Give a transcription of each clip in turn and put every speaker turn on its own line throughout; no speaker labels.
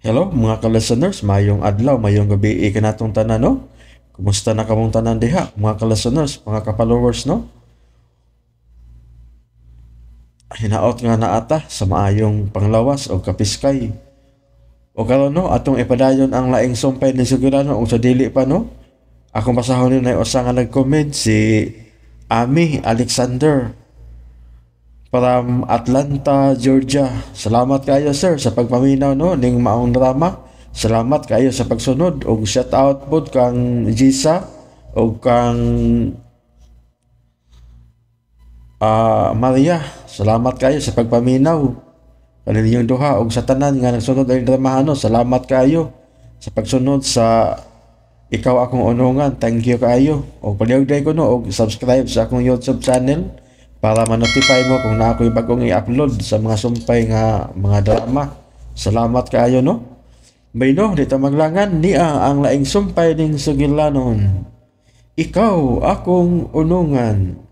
Hello mga ka-listeners, mayong adlaw, mayong gabi kanatong tanan, no? Kumusta na kamong tanan diha, mga ka-listeners, mga ka-followers, no? Hinaot nga naata sa maayong panglawas o kapiskay. O karon, no, atong ipadayon ang laing sumpay ni Sugilano o sa dili pa, no? Akong basahon ni usa nga nag-comment, si Ami Alexander from Atlanta, Georgia. Salamat kayo, sir, sa pagpaminaw, no, ning maong drama. Salamat kayo sa pagsunod og shout out pod kang Gisa og kang Maria. Salamat kayo sa pagpaminaw kaninyong duha og sa tanan nga nagsunod ang drama, no. Salamat kayo sa pagsunod sa Ikaw Akong Unungan. Thank you kayo. Og palihog ko, no, og subscribe sa akong YouTube channel para ma-notify mo kung na ako'y bagong i-upload sa mga sumpay nga mga drama. Salamat kaayo, no? Bayno, dito maglangan niya ang laing sumpay ning Sugilanon. Ikaw Akong Unungan.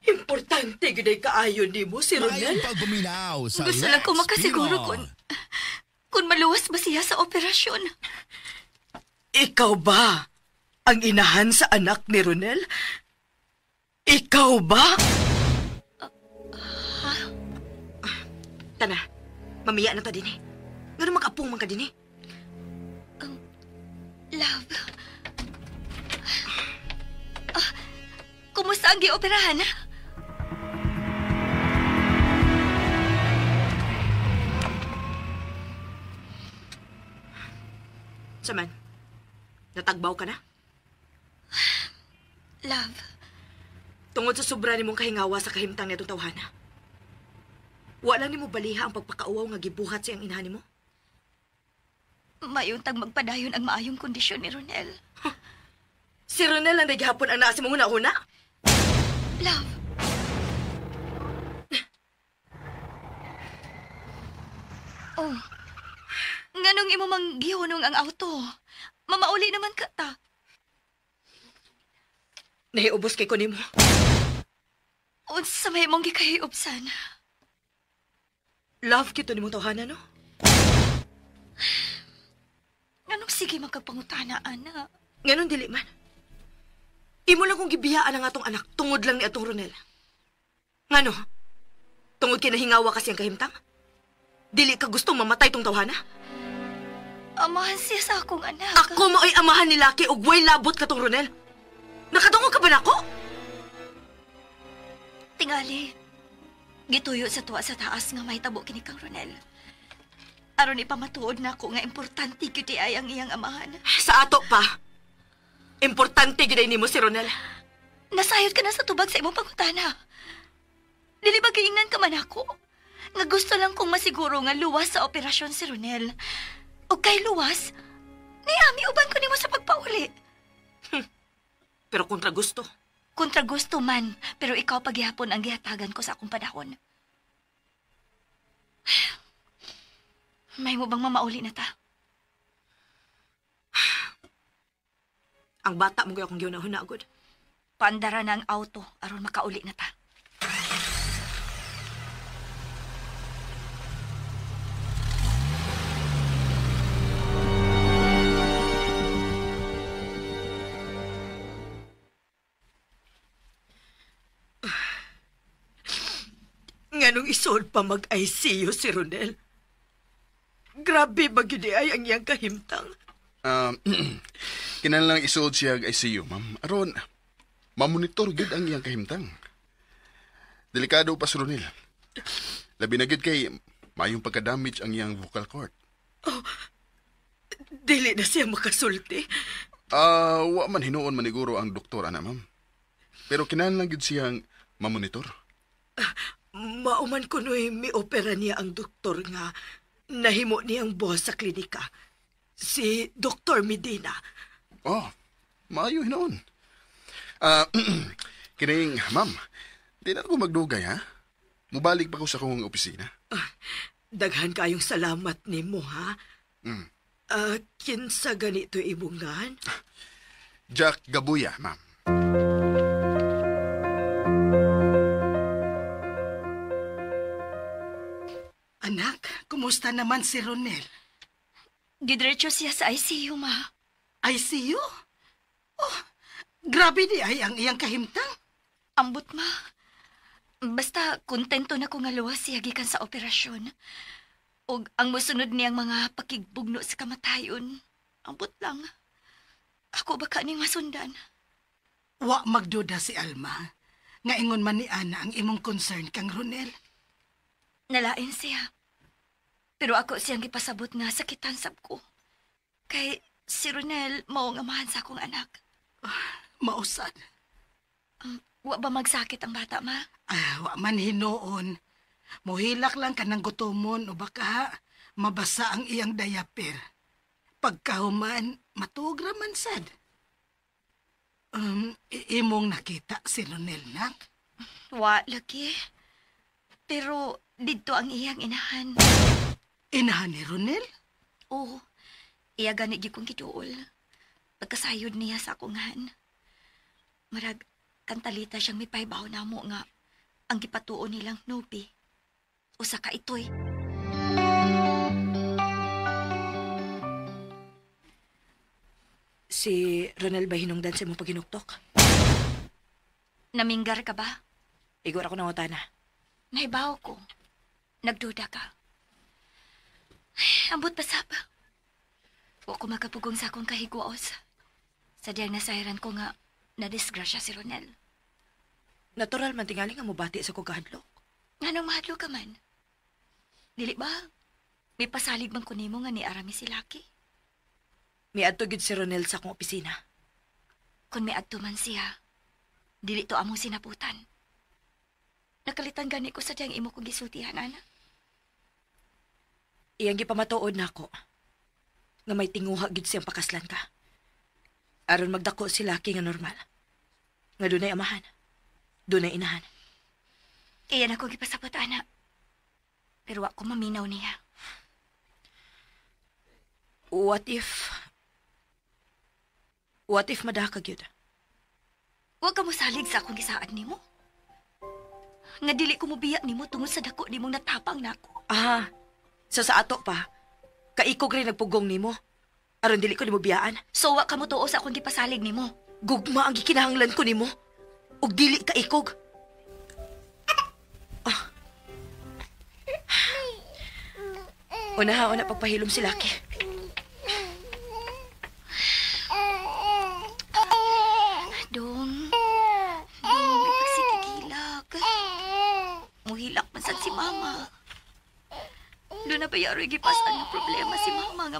Importante gyud kaayo nimo si Ronel.
Gusto lang ko makasiguro kung maluwas ba siya sa operasyon.
Ikaw ba ang inahan sa anak ni Ronel? Ikaw ba? Tana, mamiya na ta dinhi. Ngano mag-apong man ka dinhi?
Love. Kumusta ang gioperahan?
Saman, natagbaw ka na?
Love.
Tungod sa sobra nimong kahingawa sa kahimtang nitong tawhana, wala nimo baliha ang pagpakauwaw nga gibuhat siyang inahan nimo?
Mayuntag magpadayon ang maayong kondisyon ni Ronel.
Huh. Si Ronel ang naghapon ang naa sa mong una-una?
Love. Oh. Nganong imo mang gihunong ang auto? Mamauli naman ka ta.
Nahiubos kay ko nimo.
Unsa may imong gikahiubsan?
Love kito nimong tawhana, no?
Nganong sige magkapangutana, ana?
Nganong dili man? Imo lang kong gibiyaan ang atong anak tungod lang ni atong Ronel. Ngano? Tungod kinahingawa kasi ang kahimtang? Dili ka gustong mamatay tong tawhana?
Amahan siya sa akong anak.
Ako mo ay amahan ni Laki og way labot ka tong Ronel. Nakadungog ka ba nako?
Tingali, gituyo sa tuwa sa taas nga mahitabo kini kang Ronel. Aron ipamatuod nako nga importante gyud ay ang iyang amahan.
Sa ato pa. Importante gyud ay nimo si Ronel.
Nasayod ka na sa tubag sa imong pangutana. Dili ba giingnan ka man ako? Nga gusto lang kong masiguro nga luwas sa operasyon si Ronel. O kay luwas, niami uban ko nimo sa pagpauli.
Pero kontra gusto.
Kontra gusto man, pero ikaw paghihapon ang gihatagan ko sa akong panahon. May mo bang mamauli na ta?
Ang bata mo kaya akong giunahuna agad.
Paandara na ang auto aron makauli na ta.
Nganong isuod pa mag-ICU si Ronel? Grabe ba gyud ay ang iyang kahimtang?
Kinahanglan isuod siya ag ICU, ma'am. Aron, mamonitor gyud ang iyang kahimtang. Delikado pa si Ronel. Labi na gyud kay maayong pagka-damage ang iyang vocal cord.
Oh, dili na siya makasulti.
Wa man hinuon maniguro ang doktor, ana, ma'am. Pero kinahanglan gyud siyang mamonitor.
Mauman kuno'y mi-opera niya ang doktor nga nahimo niyang boss sa klinika. Si Dr. Medina.
Oh, maayo hinuon. Kining, ma'am, di na ako magdugay, ha? Mubalik pa ko sa akong opisina.
Daghan kayong salamat nimo, ha?
Mm.
Kinsa ganito imong ngalan?
Jack Gabuya, ma'am.
Anak, kumusta naman si Ronel?
Didiretso siya sa ICU, ma.
ICU? Oh, grabe di ay ang iyang kahimtang.
Ambot, ma. Basta kontento na ko nga luwas siya gikan sa operasyon. Og ang mosunod niyang mga pakigbugno sa kamatayon. Ambot lang. Ako baka ning masundan.
Wa magduda si Alma. Nga ingon man ni Ana ang imong concern kang Ronel.
Nalain siya. Pero ako siyang gipasabot nga sakitan sab ko. Kay si Ronel mao ang amahan sa akong anak.
Mausad.
Wa ba magsakit ang bata, ma?
Ah, wa man hinuon. Muhilak lang kanang gutomon o baka mabasa ang iyang diaper. Pagkahuman, matuog ra man sad. Imong nakita si Ronel, nak?
Wa, lagi. Pero didto ang iyang inahan.
Inahan ni Ronel?
Oo. Iya gani gyud kong giduol. Pagkasayod niya sa akong han. Marag, kantalita siyang mipaybaw na mo nga ang gipatuo nilang Nobi. Usa ka itoy.
Si Ronel ba hinungdan sa imong paginuktok?
Naminggar ka ba?
Igor ako nangutana.
Naibaw ko. Nagduda ka. Ay, ambot pa sab. Wa ko makapugong sa akong kahiguos. Sa diyang nasayran ko nga nadisgrasya si Ronel.
Natural man tingali nga mobati sa kong kahadlok.
Nganong mahadlok ka man? Dili ba? May pasalig man ko nimo nga ni Arami si Lucky.
Miadto gyud si Ronel sa akong opisina.
Kung miadto man siya, dili to among sinaputan. Nakalitan gani ko sa diyang imo kong gisultihan, ana.
Iyang gipamatuod nako nga may tinguha gyud siyang pakaslan ka. Aron magdako si Lucky nga normal. Nga dunay amahan, dunay inahan.
Iyan ako gipasabot, ana. Pero wa ko maminaw niya.
What if madaha ka gyud?
Wa ka mosalig sa akong gisaad nimo. Nga dili ko mobiya nimo tungod sa dako nimong natapang nako.
Ah, so sa ato pa, kaikog rin nagpugong nimo. Aron dili ko nimo biyaan.
So wa ka motuo sa akong gipasalig nimo.
Gugma ang gikinahanglan ko nimo. Ug dili ka ikog. Ah. Una, una pagpahilom si Lucky.
Dong, dong, pagsigigilak. Muhilak man sad si Mama. Doon na ba yaroy gipasan ng problema si Mama nga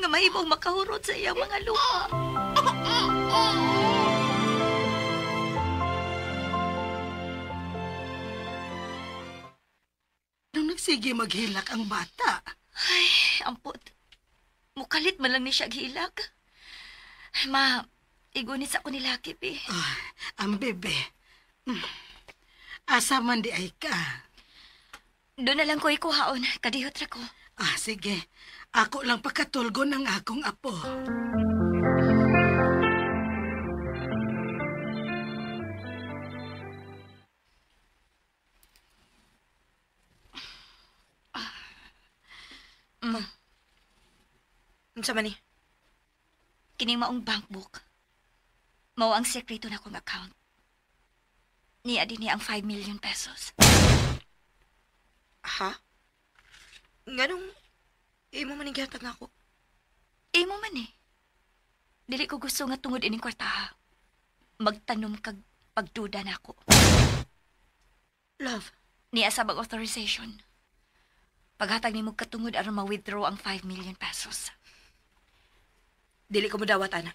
mahimong makahurot sa iyang mga luha.
Nung nagsige maghilak ang bata.
Ay, ampot. Mukalit man lang ni siya gihilak. Ma, igunit sa ako ni Lucky, be.
Ah, ang bebe. Asa man di ay ka.
Doon na lang ko ikuhaon. Kadihot ra ko.
Ah, sige. Ako lang pakatulgon ang akong apo.
Unsa man ni?
Kining maong bank book. Mao ang sekreto na akong account. Niya din niya ang 5 million pesos.
Ha? Nganong imo man ning gihatag nako?
Imo man eh. Dili ko gusto nga tungod ining kwartaha. Magtanom kag pagduda nako.
Love.
Niya sa bag authorization. Paghatag nimo katungod aron ma-withdraw ang 5 million pesos.
Dili ko modawat, ana.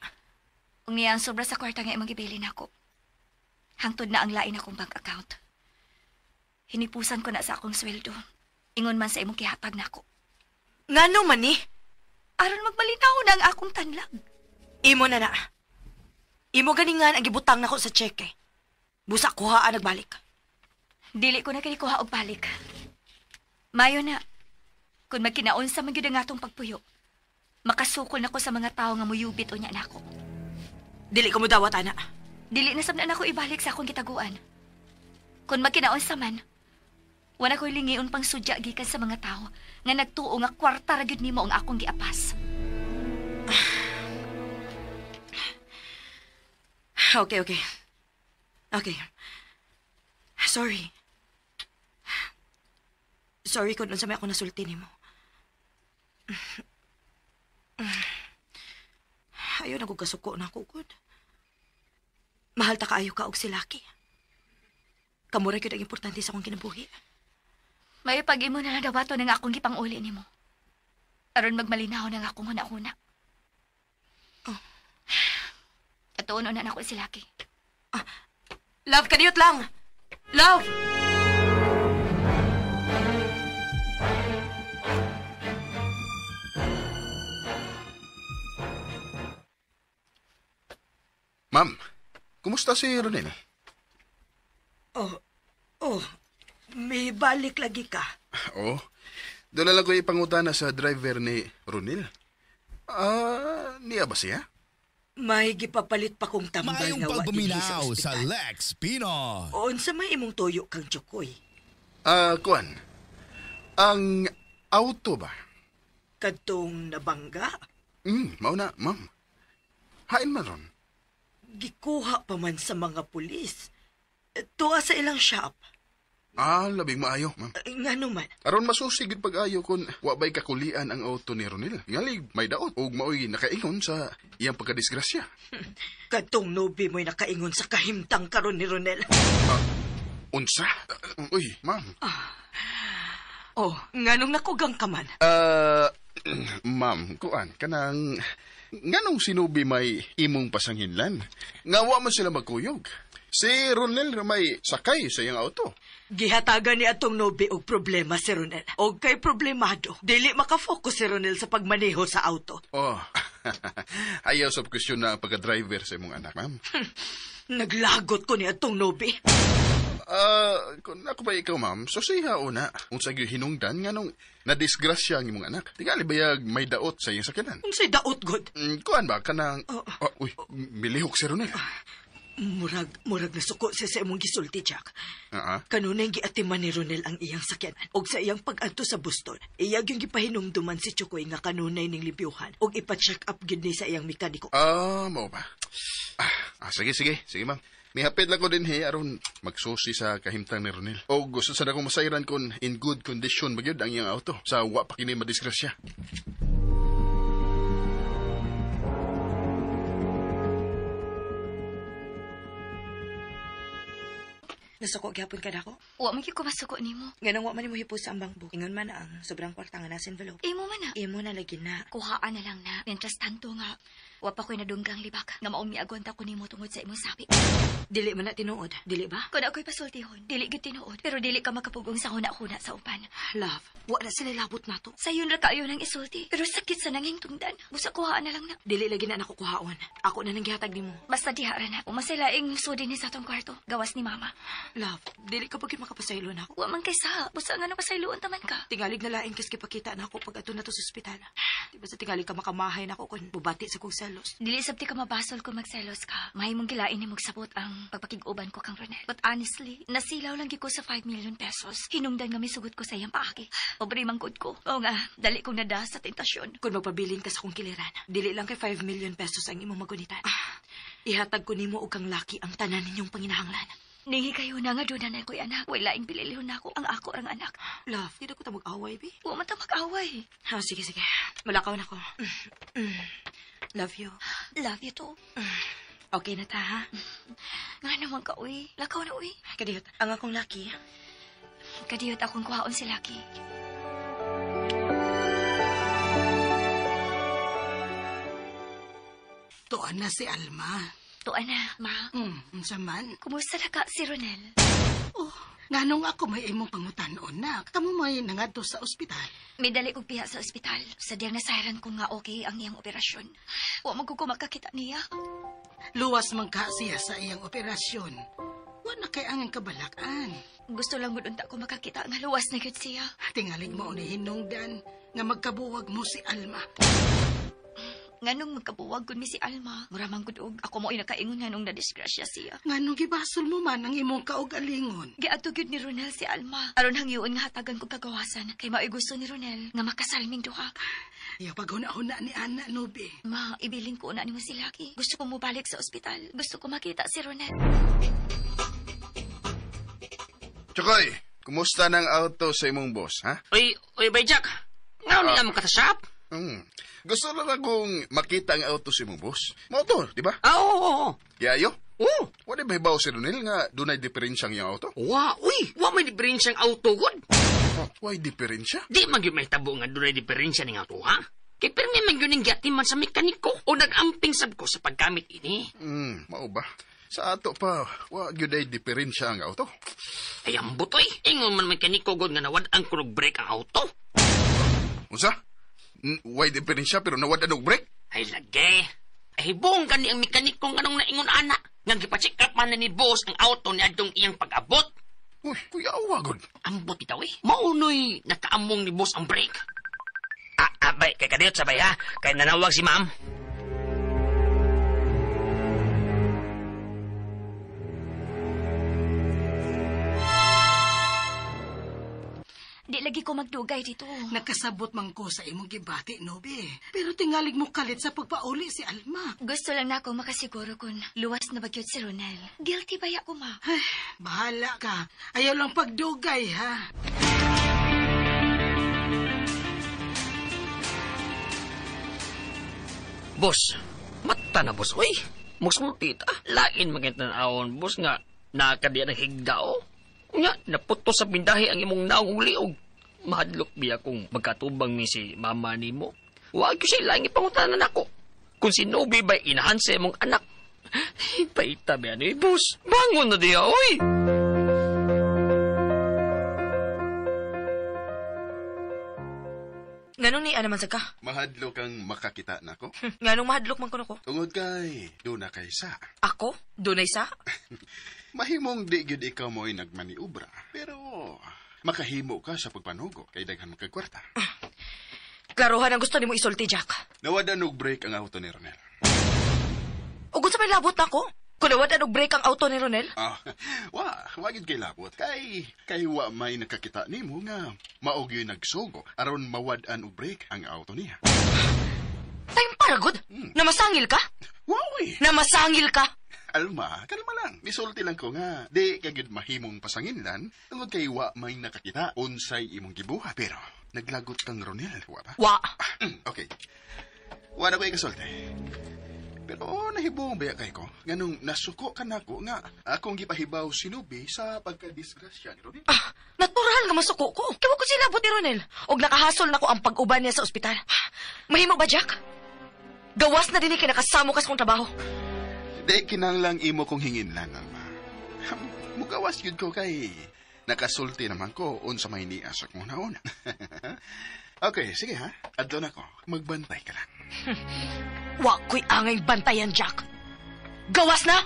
Ug niya ang sobra sa kwarta nga imong gibilin nako. Hangtod na ang lain akong bank account. Hinipusan ko na sa akong sweldo. Ingon man sa imong gihatag nako.
Ngano man ni?
Aron magmalinaw na ang akong tanlag.
Imo na na. Imo ganingan ang gibutang nako sa cheque. Busa kuhaan nagbalik.
Dili ko na kinikuha og balik. Mayo na. Kung magkinaon sa man gyud ang atong pagpuyo, makasukol na ko sa mga tao nga muyubit unya nako.
Dili ko mo dawat, ana.
Dili na sab na nako ibalik sa akong gitaguan. Kung magkinaon sa man, wala ko'y lingion pang sudya gikan sa mga tao nga nagtuo nga kwarta ra gyud nimo ang akong giapas.
Okay, okay. Okay. Sorry. Sorry kung unsa may ako nasulti nimo. Ayaw na kasuko na ako, gud. Mahal ta kaayo ka og si Lucky. Kamura gyud ang importante sa akong kinabuhi.
May pag-imo na lang dawato ng akong gipang-uli nimo. Aron magmalinaw ng akong huna-huna.
Oh.
Atuon na nako si Lucky.
Ah, love, kadiyot lang! Love!
Ma'am, kumusta si Ronel?
Oh, may balik lagi ka.
Oh, doon na lang ko ipangutana sa driver ni Ronel. Niya ba siya?
May gipapalit pa kong tambal
Maayong
nga wa dinhi sa
pagbuminaw sa
ospital.
Lex Pino.
Unsa may imong tuyo kang Chokoy?
Kuan, ang auto ba?
Kadtong nabangga?
Mao na, ma'am. Hain man ron.
Gikuha pa man sa mga pulis. Tuwa sa ilang shop.
Labing maayo, ma'am.
Ngano man?
Aron masusigid pag-ayo kung wa ba'y kakulian ang auto ni Ronel. Ngalig, may daot og maoy nakaingon sa iyang pagkadisgrasya.
Kadtong nubi mo'y nakaingon sa kahimtang karon ni Ronel.
Unsa? Uy, ma'am.
Oh, nganong nakugang ka man?
Ma'am, kuan, kanang nganong sinubi may imong pasanghinlan? Nga wa man sila magkuyog. Si Ronel may sakay sa iyang auto.
Gihatagan ni atong nobi og problema si Ronel. Og kay problemado, dili makafocus si Ronel sa pagmaneho sa auto.
Oh, ayaw sa kwestiyon na ang pagka-driver sa imong anak, ma'am.
Naglagot ko ni atong nobi.
Kung ako ba ikaw, ma'am, susiha una. Unsa gyud hinungdan nganong nadisgrasya ang imong anak. Tingali bayag may daot sa iyang sakyanan.
Unsay daot god?
Kuan ba kanang uy, milihok si Ronel.
Murag nasuko siya sa imong gisulti, Jack. Kanunay giatiman ni Ronel ang iyang sakyanan. Og sa iyang pag-adto sa Boston, iyag yung gipahinumduman si Chokoy nga kanunay ning libyuhan og ipa-check up gyud ni sa iyang mekaniko.
Mao ba? Sige, sige. Sige, ma'am. Mihapit lang ko din he, aron magsusi sa kahimtang ni Ronel. O gusto sana akong masayran kung in good condition ba gyud ang iyang auto sa wa pa kini madisgrasya.
Nasuko gyapon ka nako.
Wa man gyud ko masuko nimo.
Nganong wa man nimo hipos ang bangbo. Ingon man ang sobrang kwarta nga nasa envelope.
Imo man na.
Imo na lagi na.
Kuhaan na lang na. Mientras tanto nga, wa pa ko'y nadunggang libak nga maong miagwanta ko nimo tungod sa imong sabi.
Dili man na tinuod, dili ba?
Kung ako'y pasultihon, dili gyud tinuod. Pero dili ka makapugong sa huna-huna sa uban.
Love, wa na sila labot nato.
Sayon ra kaayo nang isulti. Pero sakit sa nangingtungdan. Busa kuhaan na lang na.
Dili lagi na nako kuhaon. Ako na nang gihatag nimo.
Basta diha ra na. Umasay laing sudi ni sa atong kwarto. Gawas ni mama.
Love, dili ka pag makapasaylo na ako.
Wa man kay sa. Busa nga napasayloon taman ka.
Tingalig na laing kas gipakita na ako pag ato na to sa ospital. Di ba sa tingalig ka makamahay na ako kung bubati sa kong selos.
Dili sabti ka mabasol kung magselos ka. Mahimong gilain ni magsabot ang pagpakig-uban ko kang Ronel. But honestly, nasilaw lang ko sa 5 million pesos. Hinungdan nga misugot ko sa iyang paaki. Pobre man gud ko. Oo nga, dali kong nada sa tentasyon.
Kung magpabilin ka sa kong kiliran, dili lang kay 5 million pesos ang imong magunitan. Ihatag ko nimo og kang Lucky ang tanan ninyong panginahanglan.
Ningi kayo na nga doon na ko'y anak. Wala ing pililihon na ako. Ang ako ang anak.
Love, di na ko ta mag-away, bi.
Huwag man ta mag-away.
Ah, sige, sige. Malakaw na ko. Love you.
Love you too.
Okay na ta, ha?
Nga naman ka, uy. Lakaw na, uy.
Kadiyot, ang akong Lucky.
Kadiyot akong kuhaon si Lucky.
Tuan na si Alma.
Tuan na, ma.
Unsa man?
Kumusta na ka si Ronel?
Oh, nganong ako may imong pangutanon na. Kamo may nangadto sa ospital.
May dali kong piha sa ospital. Sa diyang nasayran ko nga okay ang iyang operasyon. Wa man ko makakita niya.
Luwas man ka siya sa iyang operasyon.
Wa na kay ang kabalakan.
Gusto lang gud unta ko makakita nga luwas na gyud siya.
Tingalig mo ni hinungdan nga magkabuwag mo si Alma.
Nganong magkabuwag gud mi si Alma? Mura man gud og ako mo nakaingon nganong nadisgrasya siya.
Nganong gibasol mo man ang imong kaugalingon?
Giadto gyud ni Ronel si Alma. Aron hangyoon nga hatagan kog kagawasan kay mao'y gusto ni Ronel nga makasalming duha.
Iya paghuna-huna ni Ana, Nubi.
Ma, ibilin ko na nimo si Lucky. Gusto ko mobalik sa ospital. Gusto ko makita si Ronel.
Chokoy, kumusta ng auto sa imong boss, ha?
Uy, bay Jack. Ngayon nila mo ka sa shop?
Gusto lang akong makita ang auto sa imong boss. Motor, di ba?
Ah, oo.
Yayo?
Oo.
Wala ba hibaw si Ronel nga dunay diferensya ang iyang auto?
Wa, uy, wa may diferensya ang auto, god.
Oh, why diferensya?
Di man gyud may tabo nga dunay diferensya ning auto, ha? Kay pirmi man gyud ning giatiman sa mekaniko o nag-amping sab ko sa paggamit ini.
Mao ba? Sa ato pa, wa gyud ay diferensya ang auto.
Ay, ambot, oy. Ingon man mekaniko god nga nawad-an kunog brake ang auto.
Unsa? Why diferensya pero nawad-an og brake?
Ay, lagi. Ay, buong gani ang mekaniko nga nung naingon ana. Nga gipa-check up man na ni boss ang auto ni adtong iyang pag-abot.
Uy, kuya, awa god.
Ambot itaw eh. Maunoy nakaamong ni boss ang brake. Bay, kay kadiyot sabay ha. Kay nanawag si ma'am.
Di lagi ko magdugay dito.
Nakasabot man ko sa imong gibati, Nobi. Pero tingalig mo kalit sa pagpauli si Alma.
Gusto lang na ako makasiguro kung luwas na bagyot si Ronel. Guilty ba ya ko, ma?
Ay, bahala ka. Ayaw lang pagdugay, ha?
Boss, mata na, boss. Uy, musultit. Lain magintanaon, boss, nga nakadiya ng higda, oh. Nga, naputo sa bindahi ang imong naong liog. Mahadlok biya kung magkatubang ni si mama ni mo. Huwag ko siya lang ipangutanan ako. Kung si Nobi ba'y inahan sa imong anak. Paita ba ni boss? Bangon na diya, oy!
Nganong ni ana man sa ka?
Mahadlok ang makakita nako.
Nganong mahadlok man kuno ko?
Tungod kay doon na kay sa.
Ako? Dunay sa?
Mahimong di gyud ikaw mo'y nagmaniubra. Pero makahimo ka sa pagpanugo kay daghan man kag kwarta.
Klarohan ang gusto nimo isulti, Jack.
Nawad-an og break ang auto ni Ronel.
Ug unsa may labot nako? Kung nawad-an og break ang auto ni Ronel?
Wa gyud kay labot. Kay wa may nakakita nimo nga mao gyud nagsugo aron mawad-an og break ang auto niya.
Time para gud. Namasangil ka?
Wa.
Namasangil ka?
Alma, kalma lang. Misulti lang ko nga. Di ka gyud mahimong pasanginlan tungod kay wa may nakakita unsay imong gibuhat. Pero naglagot kang Ronel, wa ba?
Wa.
Okay. Wa na ko ikasulti. Pero nahibong baya kay ko nganong nasuko ka nako nga akong gipahibaw si Nubi sa pagkadisgrasya ni Ronel.
Natural nga masuko ko. Kay wa ko silabot ni Ronel. Og nakahasol nako ang pag-uban niya sa ospital. Mahimo ba, Jack? Gawas na dinhi kay nakasamo ka sa kong trabaho.
Di kinahanglang imo kong hingin lang, Alma. Mugawas gyud ko kay nakasulti naman ko unsa may niya sa akong nauna. Okay, sige ha. Adto na ko. Magbantay ka lang.
Wa ko'y angay bantayan, Jack. Gawas na!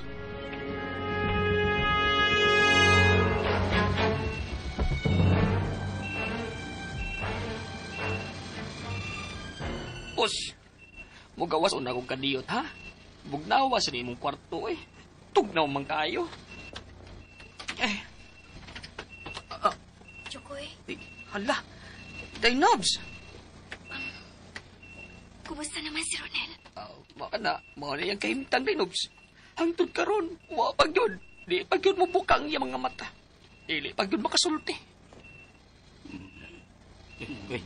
Boss, mugawas una kong kadiyot, ha? Bugnawa sa imong kwarto, eh. Tugnaw man kayo. Eh.
Chokoy.
Hala. Day Nobs.
Kumusta naman si Ronel?
Baka na, mao na iyang kahimtang, Day Nobs. Hangtod karon, wa pag yun. Di pag yun mo bukang iyang mga mata. Dili pag yun makasulti. Uy, uy,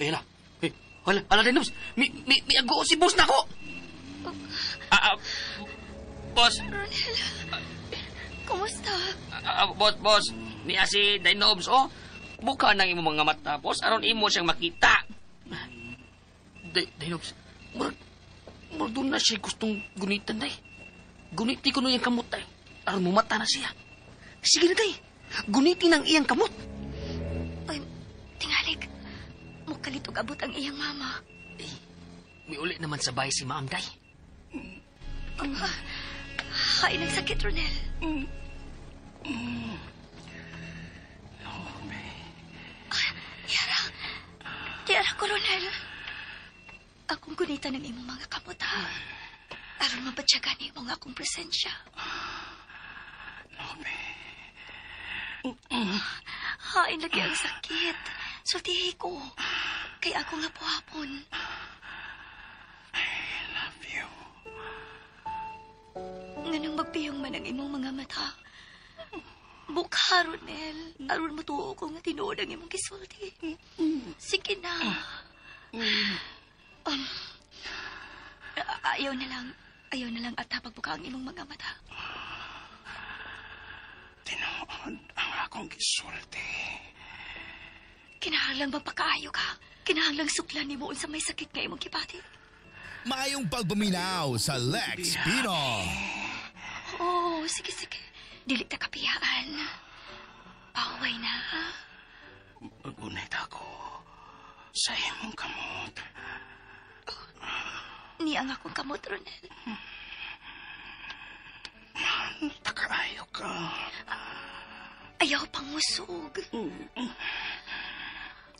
hala. Uy, hala, hala, Day Nobs. Mi ago si boss na ko. Boss.
Ronel, kumusta?
Boss. Niya si Day Nobs, oh. Buka nang imong mga mata, boss. Aron imo siyang makita. Day Nobs, murag doon na siya gustong gunitan, day. Guniti ko no iyang kamot, day. Aron mumata na siya. Sige na, day. Gunitin ang iyang kamot.
Uy, tingalig. Mukalit og abot ang iyang mama.
Eh, may uli naman sa bahay si Ma'am, day.
Ay, nagsakit, Ronel.
Nobe.
Yara. Yara ko, Ronel. Akong gunita ng imong mga kamot, ha? Aron mabatyagan nimo ang akong presensya.
Nobe.
Hain lagi ang sakit. Sultihi ko. Kay ako nga puhapon.
I love you.
Nganong magpiyong man ang imong mga mata. Bukha, Ronel. Aron matuo ko nga tinuod ang imong gisulti. Sige na. Ayaw na lang. Ayaw na lang at pagbuka ang imong mga mata.
Tinuod ang akong gisulti.
Kinahanglang magpakaayo ka. Kinahanglang suklan nimo unsa may sakit nga imong gibati.
Maayong pagpaminaw sa Lex Pino.
Oh, sige, sige. Dili ta kapiyaan. Paway na, ha?
Magunit ako sa imong kamot.
Oh, niya ang akong kamot, Ronel.
Mahal, takaayo ka.
Ayaw pang musog.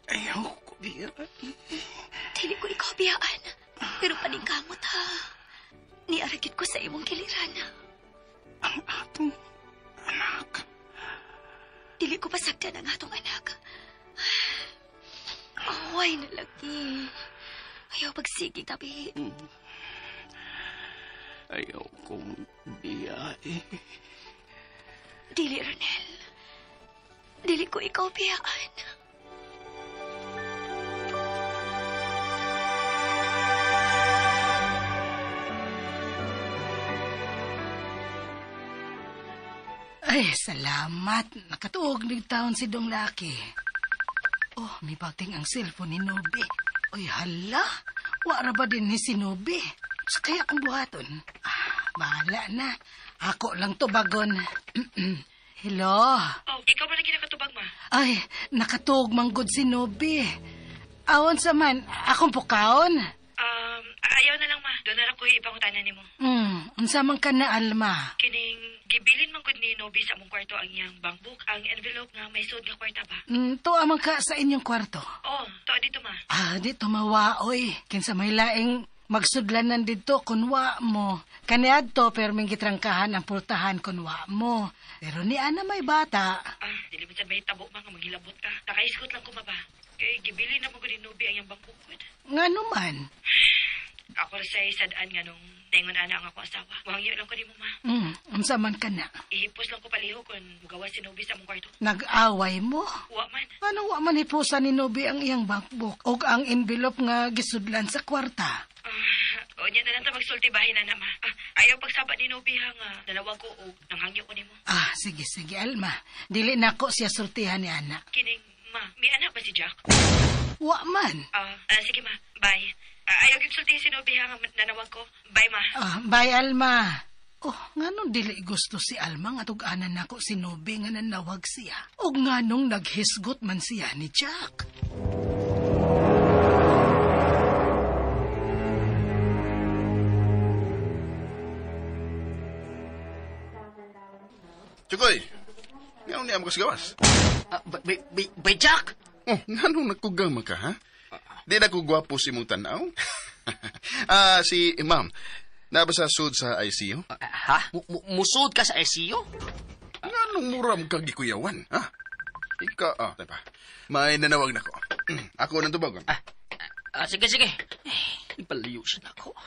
Ayaw ko biyaan.
Dili ko ikaw biyaan. Pero paningkamot, ha? Niaragit ko sa imong kiliran.
Ang atong anak.
Dili ko pasagdan ang atong anak. Away na lagi. Ayaw pagsigig tabi.
Ayaw kong biyae.
Dili, Ronel. Dili ko ikaw biyaan.
Ay, salamat. Nakatuog ng taon si Dong Laki. Oh, may bating ang cellphone ni Nobi. Uy, hala. Wara ba din ni si Nobi? Sa kaya akong buhaton? Ah, bahala na. Ako lang tubagon. Hello?
Oh, ikaw ba lagi nakatubag, ma?
Ay, nakatuog manggod si Nobi. Awon sa man, akong pukaon.
Ayaw na lang, ma. Doon na lang ko ipangutanan nimo.
Unsa man ka na, Alma?
Kining gibilin man gud ni Nobi sa among kwarto ang iyang bankbook, ang envelope nga may sud nga kwarta ba?
Tuwa man ka sa inyong kwarto.
Oh, tuwa dito, ma.
Ah, dito mawaoy. Kinsa may laing magsudlanan dito kun wa mo. Kaniadto perming gitrangkahan ang pultahan kun wa mo. Pero ni ana may bata.
Ah, dili man sad may tabo ma nga maghilabot ka. Nakaiskot lang ko ma ba. Kay gibilin na mo gud ni Nobi ang iyang bankbook gud.
Ngano man?
Ako ra say sad-an nga nung daingon ana ang ako asawa. Muhangyo lang ko nimo, ma.
Unsa man ka na?
Ihipos lang ko paliho kun mugawas si Nobi sa among kwarto.
Nag-away mo?
Wa man.
Ano wa man hipusa ni Nobi ang iyang bankbook og ang envelope nga gisudlan sa kwarta?
O niya na lang ta magsulti bahin na ma. Ah, ayaw pagsaba ni Nobi ha nga dalawag ko og nanghangyo ko nimo.
Ah, sige sige Alma. Dili nako siya sultihan ni ana.
Kining ma, may anak ba si Jack?
Wa man.
Sige ma, bye. Ayaw gyud sultihin si Nobi ha nga nanawag ko. Bye ma.
Bye Alma. Oh, nganong dili gusto si Alma nga tug-anan nako si Nobi nga nanawag siya? Og nganong naghisgot man siya ni Jack?
Chukoy, ngayon niya mo kasgawas.
Bay Jack?
Oh, nganong nagkugang man ka, ha? Di na ko gwapo si mong tanaw. Si ma'am, naba sa sud sa ICU?
Ha? Musud ka sa ICU?
Nganong mura mo kang gikuyawan, ha? Ika, pa. May nanawag na ko. Ako nang tubagon.
Sige, sige. Ipalayo siya na ako.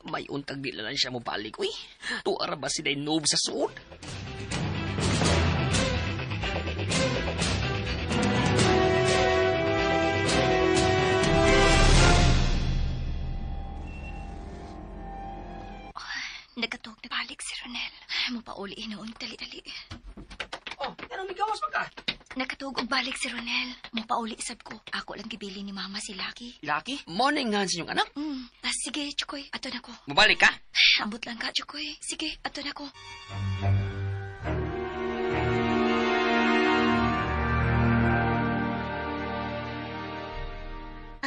May untag di lang siya mobalik, uy. Tuara ba sila noob sa sud?
Nagkatuog na balik si Ronel. Mapauli noon dali-dali.
Oh, pero may gawas pa ka.
Nakatuog og balik si Ronel. Mapauli sab ko. Ako lang gibili ni Mama si Lucky.
Lucky? Mo na nga sa inyong anak?
Sige, Chukoy. Ato na ko.
Mabalik ka?
Ambot lang ka, Chukoy. Sige, ato na ko.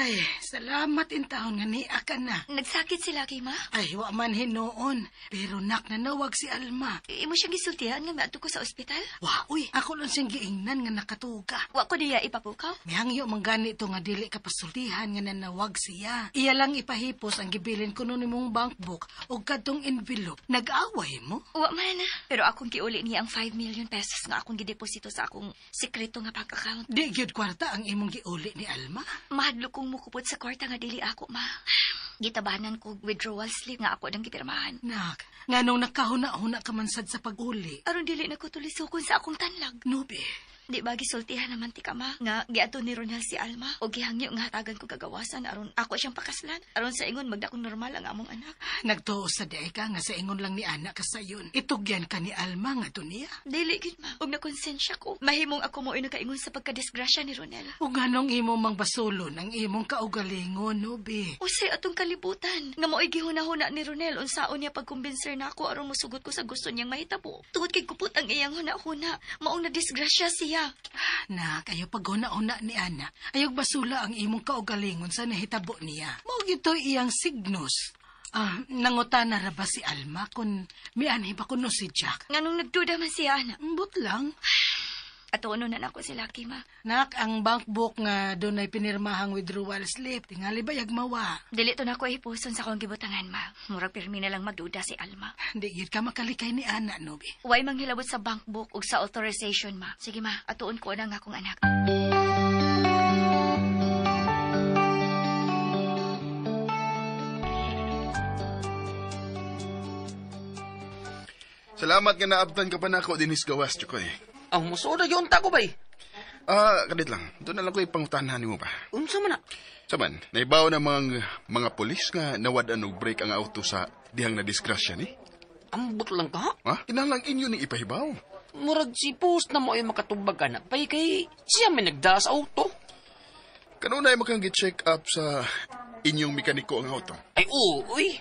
Ay, salamat intawon nga niya ka na.
Nagsakit si Lucky, ma?
Ay, wa man hinuon. Pero nak, nanawag si Alma.
Imo siyang gisultihan nga miadto ko sa ospital?
Wa, uy. Ako lang siyang giingnan nga nakatuga.
Wa ko niya ipapukaw?
Mihangyo man gani to nga dili ka pasultihan nga nanawag siya. Iya lang ipahipos ang gibilin ko nun imong bank book o kadtong envelope. Nag-away mo?
Wa man. Pero akong giuli niya ang 5 million pesos nga akong gideposito sa akong sekreto nga bank account.
Di gyud kwarta ang imong giuli ni Alma?
Mahadlok kong mukupot sa kwarta nga dili ako, ma. Gitabanan ko withdrawal slip nga ako nang gipirmahan.
Nak, nganong nakahuna-huna ka man sad sa pag-uli?
Aron dili na ko tulisokon sa akong tanlag.
Nubi.
Di ba gisultihan naman ti ka, ma? Nga giadto ni Ronel si Alma o gihangyo nga hatagan ko kagawasan aron ako siyang pakaslan. Aron sa ingon magdakong normal ang among anak.
Nagtuo sa di ka nga sa ingon lang ni anak ka sayon. Itugyan ka ni Alma nga niya.
Dili gid ma. Og nakonsensya ko. Mahimong ako mo nakaingon sa pagkadisgrasya ni Ronel.
Ug nganong imo mang basulon ang imong kaugalingon, Nubi?
Usay atong kalibutan. Nga mao'y gihuna-huna ni Ronel unsaon niya pagkumbinser nako aron mosugot ko sa gusto niyang mahitabo. Tungod kay kupot ang iyang huna-huna, maong nadisgrasya siya.
Nak, ayaw paghuna-huna ni Ana. Ayaw basula ang imong kaugalingon sa nahitabo niya. Mao gito iyang signos. Ah, nangutana ra ba si Alma kung mianhi ba kuno si Jack?
Nganong nagduda man siya, Ana?
Ambot lang.
Ato ano na nako si Lucky, ma.
Nak, ang bank book nga doon ay pinirmahang withdrawal slip. Tingali ba yagmawa?
Dili to nako ipuson sa akong gibutangan, ma. Murag pirmi na lang magduda si Alma.
Hindi yun ka makalikay ni Ana, Nubi.
Way manghilabot sa bank book ug sa authorization, ma. Sige, ma. Atuon ko na ang akong anak.
Salamat nga naabtan ka pa nako dinis gawas, Chokoy.
Ang musuod na yun ta ko bay.
Ah, kadit lang. Doon na lang ko ipangutahan nimo ba.
Unsa man na?
Saman, naibaw na mga polis nga nawad-an og break ang auto sa dihang na disgrasya ni.
Ambot lang ka?
Ha? Kinahanglan inyo ning ipahibaw.
Murag si post na mo ay makatubag ka na. Pay kay siya may nagdala sa auto.
Kanunay makang gi-check up sa inyong mekaniko ang auto.
Ay oo, uy.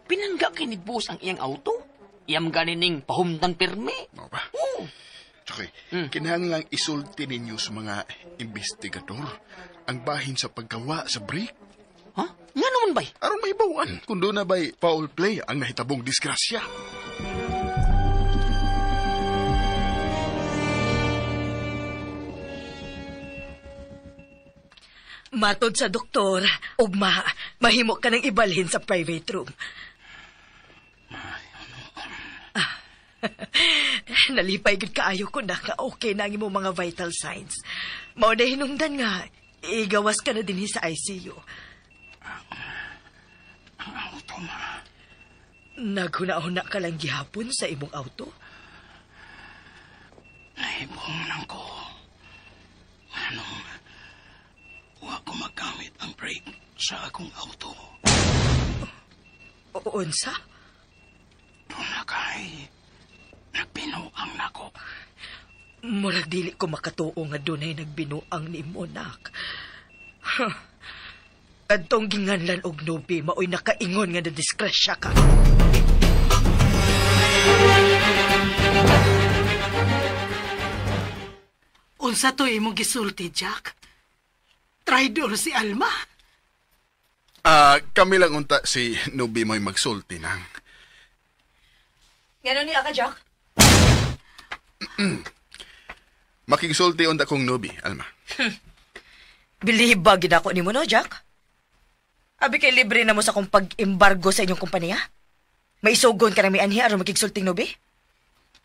Pinangga kay ni boss ang iyang auto. Iyam ganining pahumtan pirmi.
Mao ba?
Oo.
Okay, kinahanglan isulti ninyo sa mga investigador ang bahin sa paggawa sa brake.
Ha? Nga naman bay?
Aron may bawan kung doon na ba'y foul play ang nahitabong disgrasya.
Matod sa doktor, ugma, mahimo ka nang ibalhin sa private room. Nalipay gud kaayo ko na nga okay na ang imong mga vital signs. Mao na hinungdan nga, igawas ka na dinhi sa ICU.
Ang auto, ma.
Naghuna-huna ka lang gihapon sa imong auto?
Nahibong lang ko. Anong, wa ko magamit ang brake sa akong auto.
Unsa?
Doon na kay nagbinuang nako.
Murag dili ko makatuo nga dunay nagbinuang nimo, nak. Huh. Kadtong ginganlan og nubi, maoy nakaingon nga nadisgrasya ka.
Unsa to imong gisulti, Jack? Traidor si Alma.
Kami lang unta si Nubi mo'y magsulti nang.
Ngano niya ka, Jack?
Makigsulti unta kong Nubi, Alma.
Bilib ba gid ako nimo no, Jack? Abi kay libre na mo sa akong pag-embargo sa inyong kompanya? Maisugon ka na may anhi aron makigsulting Nubi?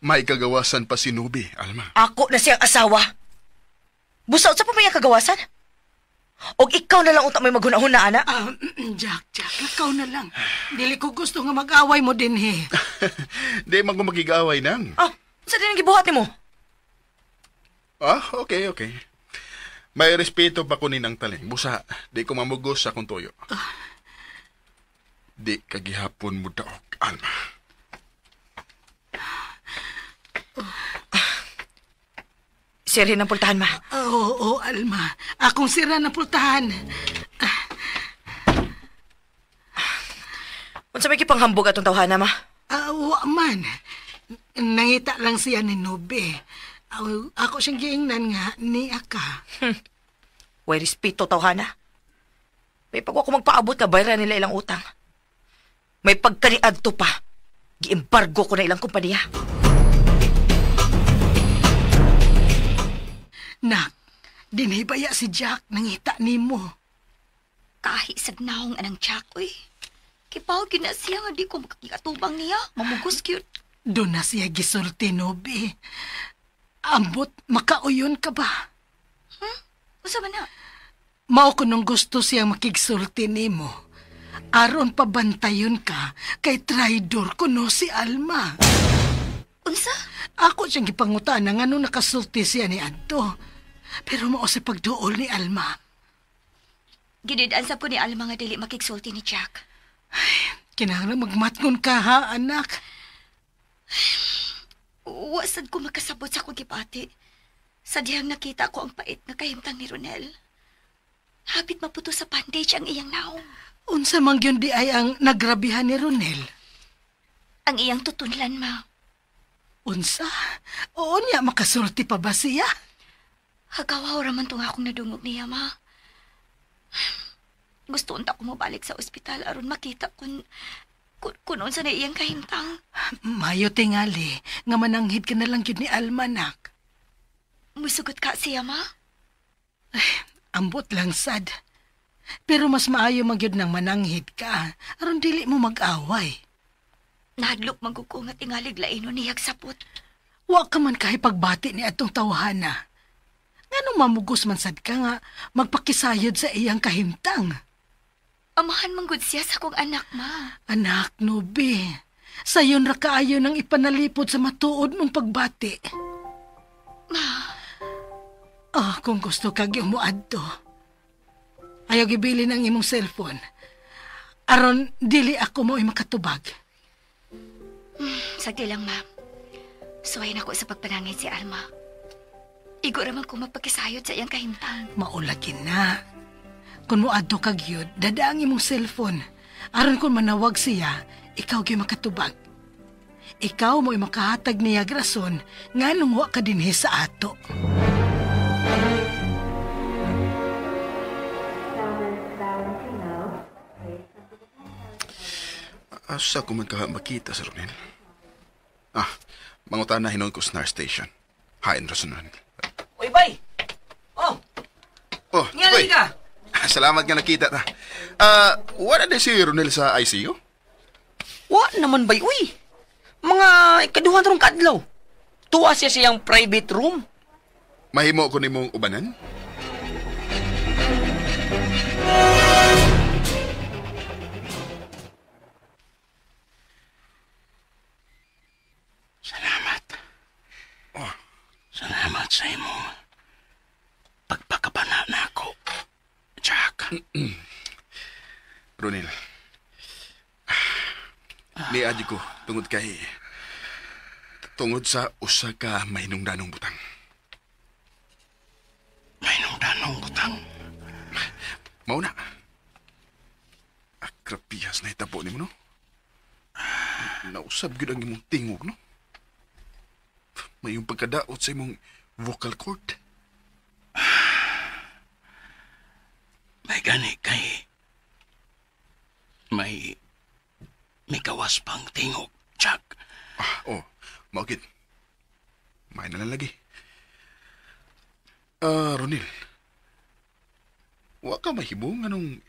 May kagawasan pa si Nubi, Alma.
Ako na siyang asawa. Busaw sa pa may kagawasan? Og ikaw na lang unta may maghuna-huna, ana?
Jack, ikaw na lang. Dili ko gusto nga mag-away mo din, he.
Di man ko magigaway nang.
Ah, sa din ang gibuhat nimo?
Ah, okay. May respeto pa ko ni nang taling. Busa, di ko mamugos sa akong tuyo. Di kagihapon mo daog, Alma.
Sirhin ang pultahan, ma.
Oo, Alma. Akong sira ng pultahan.
Unsa may gipanghambog atong tawhana, ma?
Wa man. Nangita lang siya ni Nobe. Ako siyang giingnan nga ni Aka.
Way respeto, tawhana. May pagwa ko magpaabot ka, bayran nila ilang utang. May pagkaniadto pa. Giembargo ko na ilang kumpanya.
Nak, dinhibaya si Jack nangita nimo.
Kahi sa naong anang Jack, uy. Kipaw gina siya nga di ko makakatubang niya. Mamugos cute.
Doon na siya gisulti, Nobi. Ambot, makauyon ka ba?
Usa man na?
Mao ko nung gusto siyang makigsulti nimo. Aron pabantayon ka kay traidor kuno si Alma.
Unsa?
Ako siyang gipangutan nga nung nakasulti siya ni Adto. Pero mao sa pagduol ni Alma.
Ginid-ansap ko ni Alma nga dili makigsulti ni Jack.
Ay, kinahanglan magmatngon ka ha, anak.
Wasad ko makasabot sa akong gipati. Sa dihang nakita ko ang pait nga kahimtang ni Ronel. Hapit maputo sa bandage ang iyang naong.
Unsa man gyud di ay ang nagrabihan ni Ronel?
Ang iyang tutunlan, ma.
Unsa? Oo niya, makasulti pa ba siya?
Hagawaw raman tong akong nadungog niya, ma. Gusto unta ko mabalik sa ospital aron makita kun unsa na iyang kahimtang.
Mayo tingali nga mananghid ka na lang gyud ni Alma, nak.
Musugot ka siya, ma?
Ay, ambot lang sad. Pero mas maayo magyud nang mananghid ka aron dili mo mag-away.
Nahadlok man ko nga tingalig laino niyag sapot.
Wa ka man kahipagbati ni atong tawhana. Nganong mamugos man sad ka nga magpakisayod sa iyang kahimtang?
Amahan man gud siya sa akong anak, ma.
Anak, Nobi, sayon ra kaayo nang ipanalipod sa matuod mong pagbati.
Ma.
Ah, kung gusto kag muadto. Ayaw gibilin ang imong cellphone. Aron dili ako mo'y makatubag.
Sagdi lang, ma. Suwayin ako sa pagpanangit si Alma. Igo raman ko mapagkisayod sa iyang kahimtang.
Maulagin na. Kung muadto ka gyud, dada ang imong cellphone. Aron kung manawag siya, ikaw gyud makatubag. Ikaw mo'y makahatag niya rason nganong wa ka dinhi sa ato.
Asa ko man ka makita sa Ronel? Ah, mangutan na hinon ko sa nurse station. Hain rason Ronel.
Uy, bay! Oh!
Oh,
ngali ka!
Salamat nga nakita ta. Wala na si Ronel sa ICU?
Wa naman, bay, uy! Mga ikaduhan rong kaadlaw. Tuwa siya siyang private room.
Mahimo ko nimong ubanan?
Salamat. Oh. Salamat sa imong pagpakabana na ako, Jack.
Ronel, niadyo ko tungod kay tungod sa usa ka mahinungdanong butang.
Mahinungdanong butang?
Mao na. Akrapihas na itabo nimo, no? Nausab gyud ang imong tingog, no? May yung pagkadaot sa imong vocal cord.
May gani kay may kawas pang tingog, Jack.
Ah, oh, maugit. May na lang lagi. Ronel, wa ka mahibong anong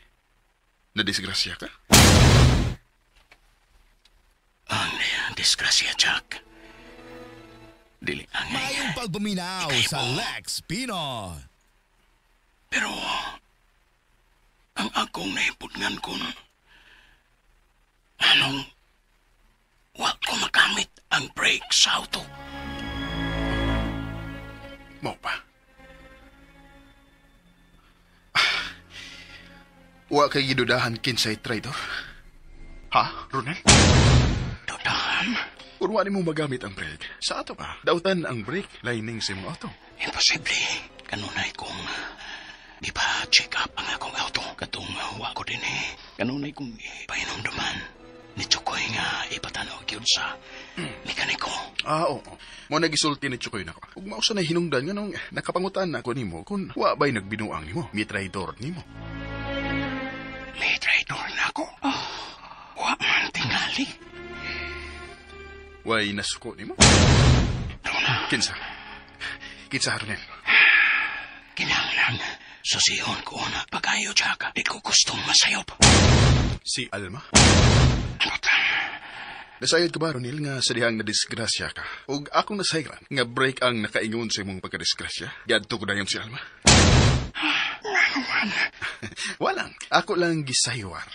nadisgrasya ka?
Ang disgrasya, Jack. Dili ang
Mayong pagpaminaw sa Lex Pino.
Pero ang akong naipudngan kun anong wa ko makamit ang brake sa auto.
Mao pa. Wa kay gidudahan kinsay traitor? Ha, Ronel?
Dudahan?
Kung wa nimo magamit ang brake, sa ato pa, dautan ang brake lining sa imong auto.
Imposible. Kanunay kong di pa check up ang akong auto. Katong wa ko din eh. Kanunay kong painomduman ni Chukoy nga ipatanaw gyud sa mekaniko.
Ah, oo. Mo nagisulti ni Chukoy nako. Ug mao sa nahinungdan nga nung nakapangutan ako nimo kung wa ba'y nagbinuang nimo, mi traitor nimo.
May traitor na ako. Oh, wa man tingali.
Way nasuko nimo?
Duna.
Kinsa? Kinsa, Ronel?
Kinahanglan. Susihon ko na pagayo, Jack. Di ko gustong masayop.
Si Alma?
Ano ta?
Nasayod ka ba, Ronel, nga sa dihang nadisgrasya ka? Og akong nasayran nga break ang nakaingon sa imong pagkadisgrasya? Gadto ko dayon si Alma.
Ano man?
Walang. Ako lang gisaywar.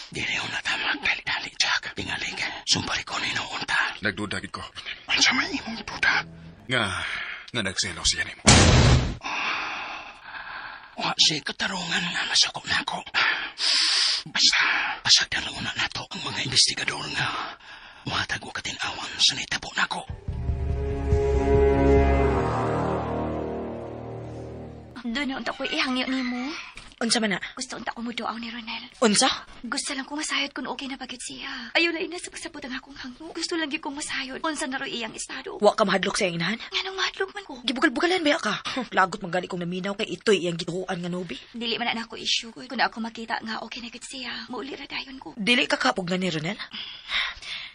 Dili na tama dali-dali, Jack. Tingalig, sumpali ko ni noon ta.
Nagduda gid ko.
Unsa may imong duda?
Nga nagselo siya nimo.
Wa si katarungan nga masakop na ako. Basta, pasagdan lang una nato ang mga investigador nga muhatag og katinawan sa nitabo nako.
Doon na unta ko ihangyo nimo.
Unsa man na?
Gusto unta ko muduaw ni Ronel.
Unsa?
Gusto lang ko masayod kung okay na pagit siya. Ayaw na ina sa pagsabot ang akong hangyo. Gusto lang gyud kong masayod. Unsa na ro iyang estado.
Wa ka mahadlok sa iyang inahan?
Nganong mahadlok man ko?
Gibugal-bugalan ba ka? Lagot man gani kong naminaw kay ito'y iyang gituhuan nga nubi.
Dili man na ako issue. Kung ako makita nga okay na gid siya, muuli ra dayon ko.
Dili ka kapog na ni Ronel?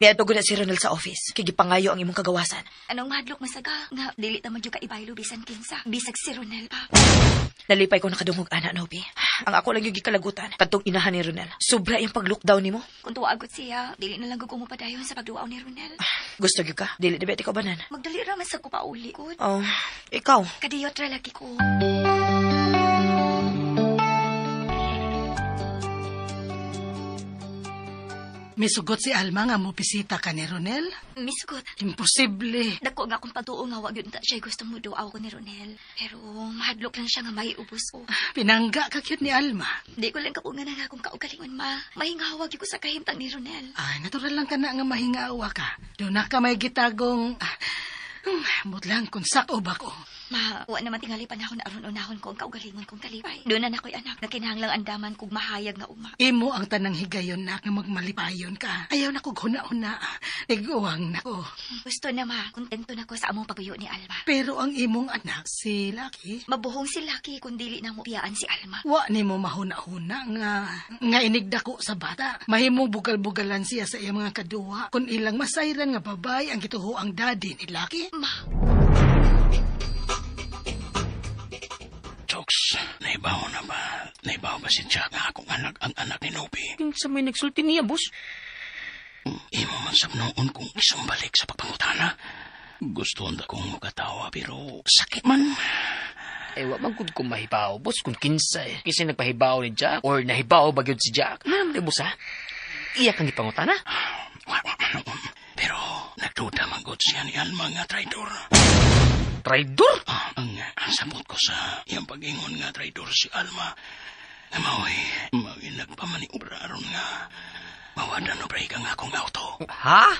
Niadto na si Ronel sa office. Kay gipangayo ang imong kagawasan.
Anong mahadlok masaga nga dili ta man gyud ka ibaylo bisan kinsa. Bisag si Ronel pa.
Nalipay ko nakadungog ana Nobi. Ang ako lang yung gikalagutan kadtong inahan ni Ronel. Sobra iyang pag-lockdown nimo.
Kung tuwagot siya, dili na lang gud ko mopadayon sa pagduaw ni Ronel.
Gusto gyud ka? Dili na ba ikaw banan?
Magdali ra man sa ko pauli ko.
Oh, ikaw.
Kadiyot ra lagi ko.
Misugot si Alma nga mo bisita ka ni Ronel?
Misugot.
Imposible.
Dako nga akong pagtuo nga wag yun ta siya gusto mo duaw ko ni Ronel. Pero mahadlok lang siya nga may ubos ko.
Pinangga ka cute ni Alma.
Di ko lang kapungan ang akong kaugalingon, ma. Mahingawag ko sa kahimtang ni Ronel.
Ay, natural lang ka na nga mahingawa ka. Doon na ka may gitagong... Mut lang kung sako ba ko.
Ma, wa naman tingali panahon na aron unahon ko ang kaugalingon kong kalipay. Doon na nakoy anak, na kinahanglang andaman kog mahayag nga uma.
Imo ang tanang higayon na nga magmalipayon ka. Ayaw na kog huna-huna. Iguang na ko.
Gusto na ma, kontento na ko sa among pagbuyo ni Alma.
Pero ang imong anak, si Lucky...
Mabuhong si Lucky kung dili na mo piyaan si Alma.
Wa nimo mahuna-huna nga inigdako sa bata. Mahimong bugal-bugalan siya sa iyang mga kaduwa. Kung ilang masayran nga babay ang gituho ang daddy ni Lucky.
Ma.
Jokes, naibaw na ba? Naibaw ba si Jack nga akong anak ang anak ni Nobi?
Kinsa may nagsulti niya, boss?
Imo man sab noon kung isumbalik sa pagpangutana. Gusto na kong makatawa pero sakit man.
Eh, wa man gud ko mahibaw, boss, kung kinsa eh. Kasi nagpahibaw ni Jack or nahibaw ba gyud si Jack? Ano naman, boss, ha? Iya kang gipangutana?
Wa man noon. Pero nagduda man gud siya ni Alma nga traidor.
Traidor?
Ang sabot ko sa iyang pag-ingon nga traidor si Alma. Nga mao'y nagpamaniobra aron nga mawada no break ang akong auto.
Ha?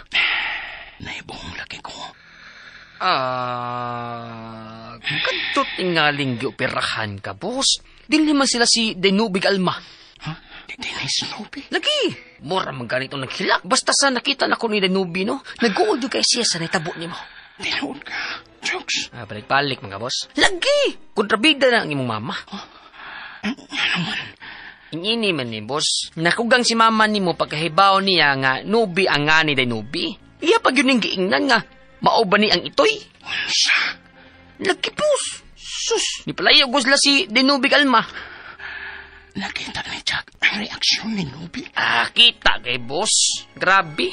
Naibong laki ko.
Kadto tingaling gioperahan ka, boss. Dili man sila si Denubig Alma.
Ha? Dennis Nubi?
Lagi! Mura man ganito naghilak. Basta sa nakita na ko ni Denubi, no? Nag-uod kay siya sa naitabo nimo.
Tinuod ka. Jokes.
Balik-balik mga boss. Lagi! Kontrabida na ang imong mama.
Oh, ano man?
Ingini man ni boss. Nakugang si mama nimo pagkahibaw niya nga Nubi ang nga ni Denubi. Iya pag yun ang giingnan nga. Mao ba ni ang itoy?
Unsa?
Lagi boss. Sus! Ni palayo gusla si Denubi Alma.
Nakita ni Jack ang reaksyon ni Nubi.
Kita kay boss. Grabe.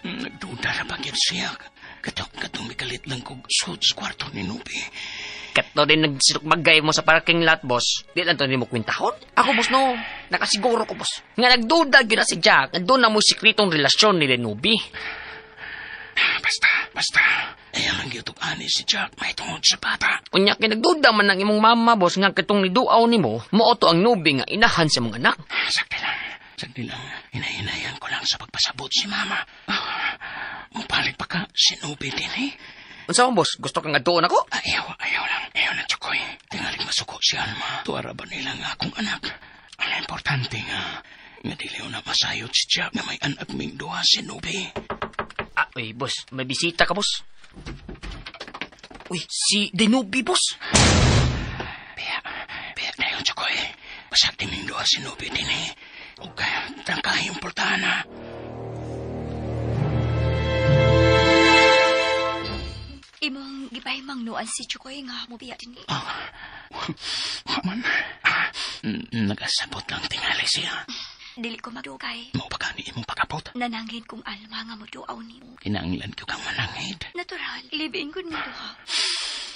Nagduda na bagyan siya. Katong mikalit lang kog suot sa kwarto ni Nubi.
Kato din nagsilukmagay mo sa parking lot, boss. Di lang to ni mo kwintahon. Ako, boss, no. Nakasiguro ko, boss. Nga nagduda gyud na si Jack. Nagdoon na mo sikretong relasyon ni Denubi.
Basta. Ayaw lang gitug-ani si Jack. May tungod sa bata.
Unya, kay nagduda man ang imong mama, boss, nga katong niduaw nimo, mao to ang Nubi nga inahan sa mga anak.
Sakti lang. Hinahinayan ko lang sa pagpasabot si mama. Mupalit pa ka si Nubi din eh.
Unsa man, boss? Gusto kang aduon ako?
Ayaw lang. Ayaw na, Chokoy. Tingalig masuko si Alma. Tuwara ba nila nga akong anak? Ang importante nga dili na masayot si Jack na may anak ming duha si Nubi.
Uy, boss. May bisita ka, boss. Uy, si Denubi, boss.
Biya, Basag din duha si Nobi din eh. O kaya, trangkahin yung pultahan ha.
Imong gipahimang nuan si Chukoy nga mubiya din eh.
Oh, man. Nagasabot lang tingali siya.
Dili ko magdugay.
Mao pa gani imong pagkapot?
Nanangin kong alma nga muduaw nimo.
Kinahanglan ko kang manangid.
Natural, live-in ko nimo duha.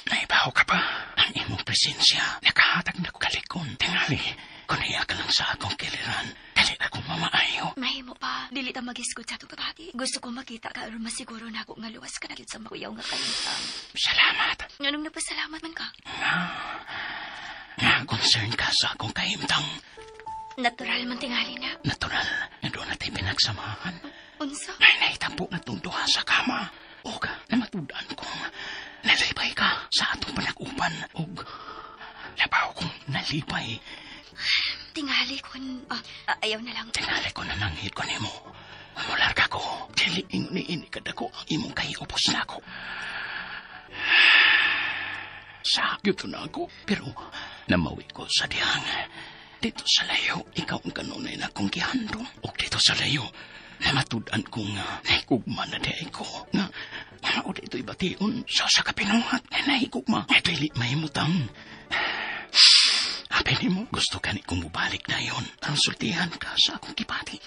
Naibaho ka pa. Ang imong presensya nakahatag na ko kalikon. Tingali, kung iya ka lang sa akong kiliran, dali akong mamaayo.
Mahimo pa, dili ta magisgot sa atong pabati. Gusto ko makita ka aron masiguro na ako nga luwas ka na gyud sa makuyaw nga kahimtang.
Salamat.
Nganong nagpasalamat man ka?
Nga concern ka sa akong kahimtang.
Natural man tingali na.
Natural nga doon natin pinagsamahan.
Unsa?
May nahitampo na itong duha sa kama. Og namatudan kong nalipay ka sa atong panag-upan. Og labaw kong nalipay.
Tingali kun... ayaw na lang.
Tingali ko na nanghit ko nimo. Mularga ko. Dili ingon ni ini kadako ang imong kahiupos na ako. Sakit na ako. Pero namawi ko sa dihang. Dito sa layo, ikaw ang kanunay na kong gihandom. O dito sa layo, namatudan ko nga nahigugma na di ko. Nga, mao dito ibation sa kapinuhat nga nahigugma. Nga dili mahimutang. Habi nimo, gusto ka ni kong mubalik na yon. Ang sultihan ka sa akong kipati.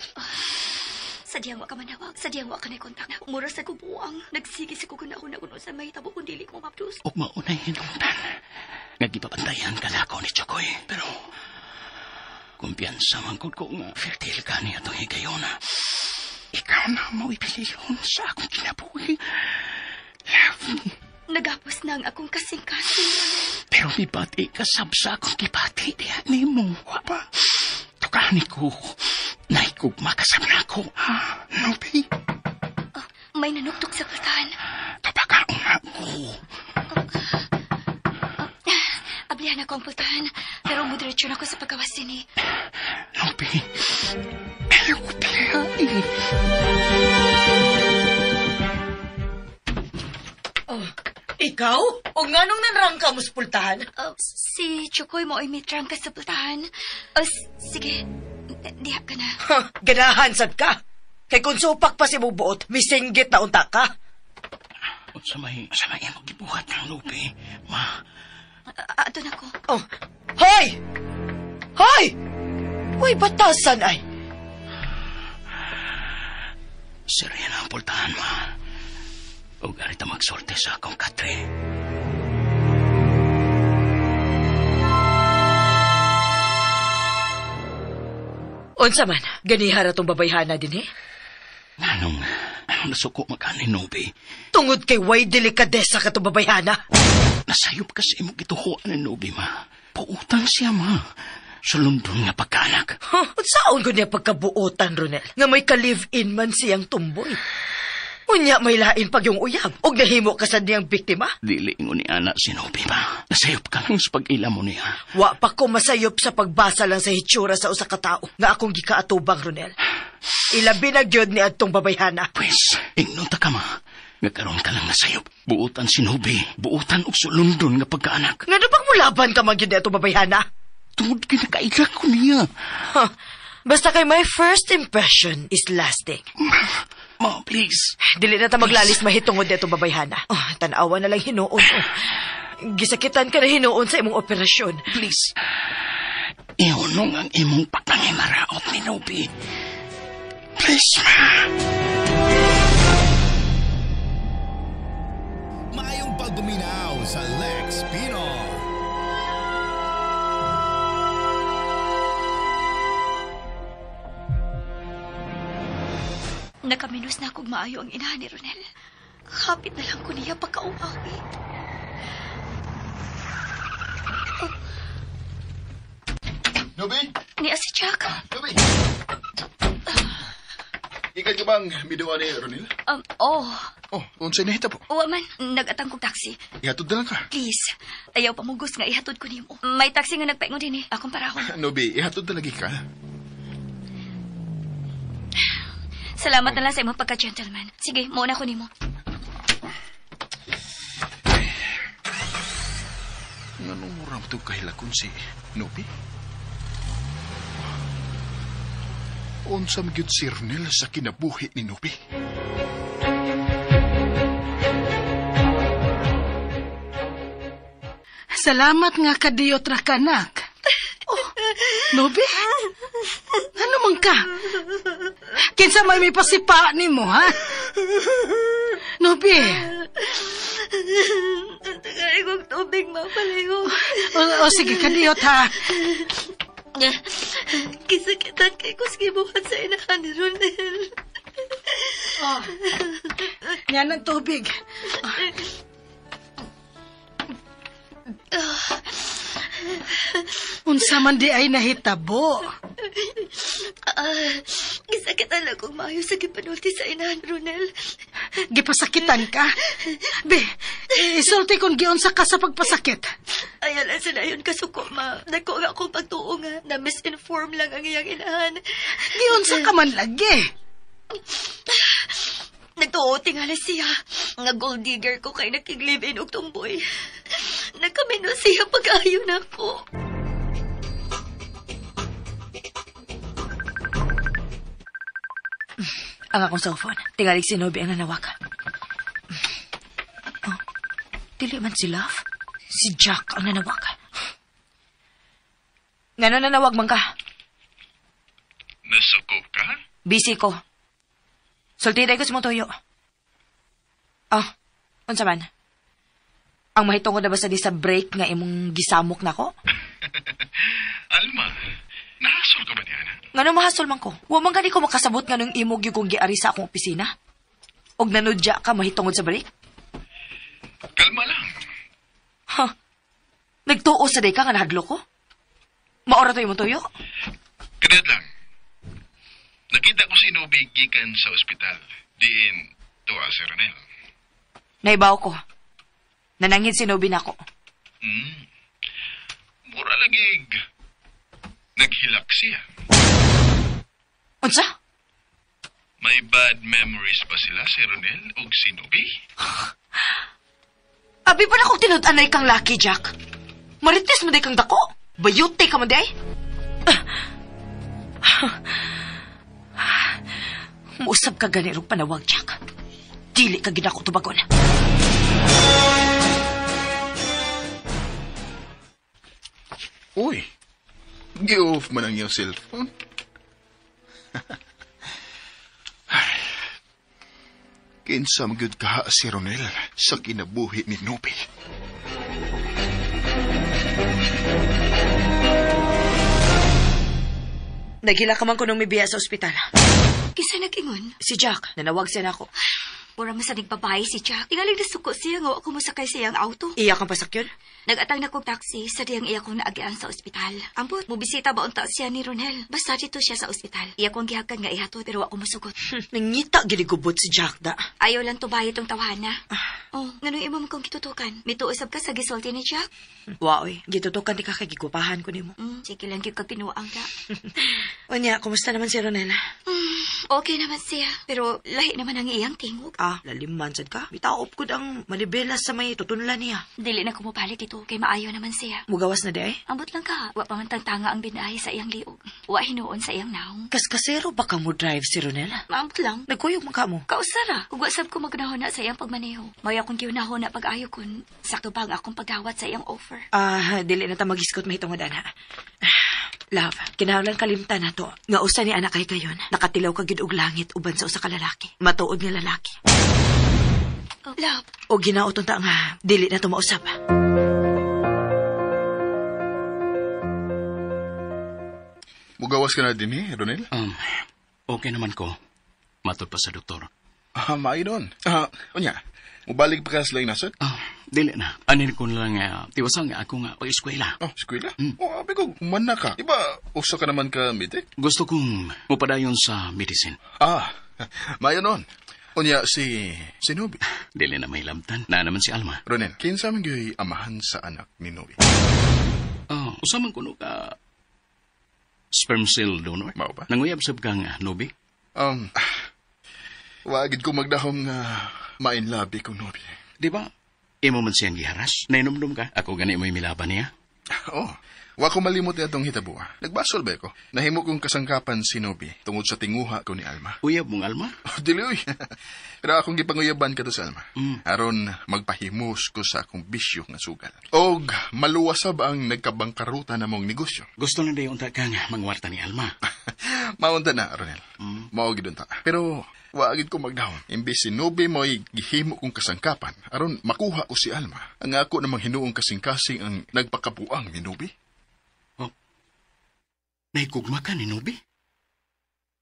Sadyang wa ka manawag, sadyang wa ka na kontak na. Mura sa kubuang, nagsige sa kukunahon na kuno sa mahitabo kung dili ko mapdus.
O maunay hinungdan. Nagipapantayan ka na ako ni Chokoy, pero... Kumpiyansa man ko nga fertile ka niya itong higayona. Ikaw na mawipililon sa akong kinabuhi. Love me.
Nagapos na ang akong kasing-kasing.
Pero mibati ka sab sa akong kipati. Diya ni mo. Wapa. Tukani ko. Naikog makasab na ako. Ha? Nobi?
Oh, may nanuktok sa pultahan.
Tabakaon ako.
Ablihan ako ang pultahan, pero mudiretso na ako sa pagkawas din eh.
Nobi, ayaw ko talaga eh.
Oh, ikaw? O nga nung nanrangka mo sa pultahan?
Si Chukoy mo ay may trangka sa pultahan. Sige, diha ka na.
Ha, ganahan sad ka. Kay kung supak pa si bubuot, misinggit na unta ka.
Sa may imong gibuhat ng Nobi, ma...
Ato na ko.
Oh. Hoy! Hoy! Uy, batasan ay!
Serya na ang pultahan, ma. O garita magsorte sa akong katre.
Unsa man, ganihara tong babayhana din eh?
Anong nasuko magani, Nobi?
Tungod kay way delikadesa ka tong babayhana.
Nasayop kasi imong gituhuan ni Nobi, ma. Puutan siya, ma. Sa London nga pagkaanak.
Huh? Unsaon ko niya pagkabuotan, Ronel? Nga may ka-live-in man siyang tumboy. Unya may lain pag yung uyab. Og nahimo ka sa niyang biktima?
Dili ingon ni ana si Nobi, ma. Nasayop ka lang sa pag-ila mo niya.
Wa pa ko masayop sa pagbasa lang sa hitsura sa usa ka tao nga akong gikaatubang, Ronel. Ilabi na gyud ni adtong babayhana.
Pwes, ingnon ta ka, ma. Nga karon ka lang nasayop. Buotan si Nobi. Buotan og sulundon nga pagkaanak.
Nga pag mulaban ka man gyud ni atong babayhana?
Tungod kay nakaila ko niya.
Huh. Basta kay my first impression is lasting.
Ma, please.
Dili na ta maglalis mahitungod ni atong babayhana. Oh, tan-awa na lang hinuon. Oh. Gisakitan ka na hinuon sa imong operasyon.
Please. Ihunong ang imong pagpangimaraot ni Nobi. Please, ma.
Maayong pagpaminaw sa Lex Pino.
Nakaminos na akong maayo ang inahan ni Ronel. Hapit na lang ko niya pagkauawi. Oh.
Nobi?
Niya si Jack.
Nobi! Ikaw ka bang miduwa ni Ronel?
Oh.
Oh, unsay nahita po?
Uwa man, nag-atang kong taxi.
Ihatod na lang ka.
Please, ayaw pamugos nga ihatod ko nimo. May taxi nga nagpaingon din eh. Akong parahon.
Nobi, ihatod na lagi ka.
Salamat na lang sa imong pagka-gentleman. Sige, mauna ko nimo.
Nganong mura mo itong kahilakon si Nobi? Unsa man gyud si Ronel sa kinabuhi ni Nubi?
Salamat nga kadiyot ra kanak. Oh, Nubi? Ano man ka? Kinsa may pasipa nimo, ha? Nubi?
Tagay kong tubig, mapaliw.
O sige, kadiyot ha.
Kisakitan kay ko sa gibuhat sa inahan ni Ronel.
Oh, yan ang tubig. Unsa man di ay nahitabo.
Gisakitan lang kong maayo sa gipanulti sa inahan, Ronel.
Gipasakitan ka? Be, isulti kung giunsa ka sa pagpasakit.
Ayaw lang sila yun kasuko, ma. Nagko nga akong pagtuo nga na misinform lang ang iyang inahan.
Giunsa ka man lagi.
Nagtuo tingali siya. Nga gold digger ko kay nakiglib-in og tumboy. Nagkamino siya pag-ayo na ako.
Ang akong cellphone. Tingalig si Nobi ang nanawag. Oh, dili man si Love. Si Jack ang nanawag. Ngano nanawag man ka?
Nasuko ka?
Busy ko. Sulti ko sa mong tuyo. Ah, unsa man? Ang mahitungod na ba sa di sa break nga imong gisamok nako?
Alma, nahasol ka ba niya?
Ngano mahasol man ko? Wa man gani ko makasabot nga nung imog yung kong giari sa akong opisina. Og nanudya ka mahitungod sa break?
Kalma lang.
Ha? Nagtuo sa day ka nga nahadlo ko? Maora to imong tuyo?
Kadiyot lang. Nakita ko si Nobi gikan sa ospital. Diin, tuwa si Ronel.
Naibaw ko. Nanangid si Nobi nako.
Mura lagig. Naghilak siya.
Unsa?
May bad memories ba sila si Ronel o si Nobi?
Abi pa na kong tinud-anay kang laki, Jack. Marites mo day kang dako. Bayute ka mo day. Muusab ka ganirong panawag, Jack. Dili ka ginako tubagon.
Uy, gi-off man ang iyong cellphone. Ay, kinsa magyud ka si Ronel sa kinabuhi ni Nobi.
Naghila ka man ko nung mibiya sa ospital.
Kisa nag-ingon?
Si Jack, nanawag siya na ako.
Mura man sa nagbabae si Jack. Tingaling nasuko siya nga ako mosakay sa iyang auto.
Iya kang pasakyon?
Nagatang na kong taxi sa diyang iya kong naagian sa ospital. Ambot, mubisita ba unta siya ni Ronel? Basta dito siya sa ospital. Iya kong gihagan nga ihatod pero ako musugot.
Nangita giligubot si Jack da.
Ayaw lang tubayo tong tawhana. Oh, nganong imo man kong gitutukan? Mituusab ka sa gisulti ni Jack?
Waoy, gitutukan di ka kay gigupahan ko nimo.
Sige lang gyud kag tinuang da.
Unya, kumusta naman si Ronel?
Okay naman siya, pero lahi naman ang iyang tingog.
Ah, lalim man sad ka. Bitaop gud ang manibelas sa may tutunlan niya.
Dili na kumubalik dito kay maayo naman siya.
Mugawas na di ay?
Ambot lang ka, wa pa man tangtanga ang binahe sa iyang liog. Wa hinuon sa iyang naong.
Kaskasero ba ka mo drive si Ronel?
Maambot lang.
Nagkuyog man ka mo.
Kausara, kung wasab ko magnahon na sa iyang pagmaneho. Maya akong giunahon na pag-ayo kun sakto ba ang akong pagdawat sa iyang offer.
Ah, dili na ta magiskot mahitungod ana. Love, kinahanglan kalimtan na to. Nga usa ni anak kay kayon, nakatilaw ka gid og langit uban sa usa ka lalaki. Matuod nga lalaki.
Oh, love.
O ginaoton ta nga dili na to mausab.
Mugawas ka na din eh, Ronel?
Okay naman ko. Matod pa sa doktor.
Ah, maayo doon. Unya, mubalik pa ka sa laing nasod?
Dili na. Anin ko na lang, tiwasan nga ako nga pag-eskwela.
Oh, eskwela? Oh, abi ko, man na ka. Iba, usa ka naman ka, medic?
Gusto kong mupadayon sa medicine.
Ah, maayo noon. Unya, si Nobi.
Dili na may lamtan. Na naman si Alma.
Ronel, kinsa man gyud amahan sa anak ni Nobi?
Oh, usa man kuno ka sperm cell donor.
Mao ba?
Nanguyab sab kang Nobi?
Wagid ko magdahom nga mainlabi kong Nobi.
Di ba? Imo man siyang giharas. Nainomdom ka. Ako gani mo'y milaban niya.
Oh, wa ko malimot ni atong hitabo. Nagbasol ba ko? Nahimo kong kasangkapan si Nobi tungod sa tinguha ko ni Alma.
Uyab mong Alma?
Oh, dili uy. Pero akong gipanguyaban ka to sa Alma. Aron magpahimos ko sa akong bisyo nga sugal. Og maluwasab ang nagkabangkaruta na mong negosyo.
Gusto na dayon ta kang mangwarta ni Alma.
Maunta na, Ronel. Mao gid unta. Pero wa gid ko magdahon. Imbes si Nobi mo'y gihimo kong kasangkapan aron makuha ko si Alma. Ang ako namang hinuong kasing-kasing ang nagpakabuang ni Nobi.
Oh. Nahigugma ka ni Nobi?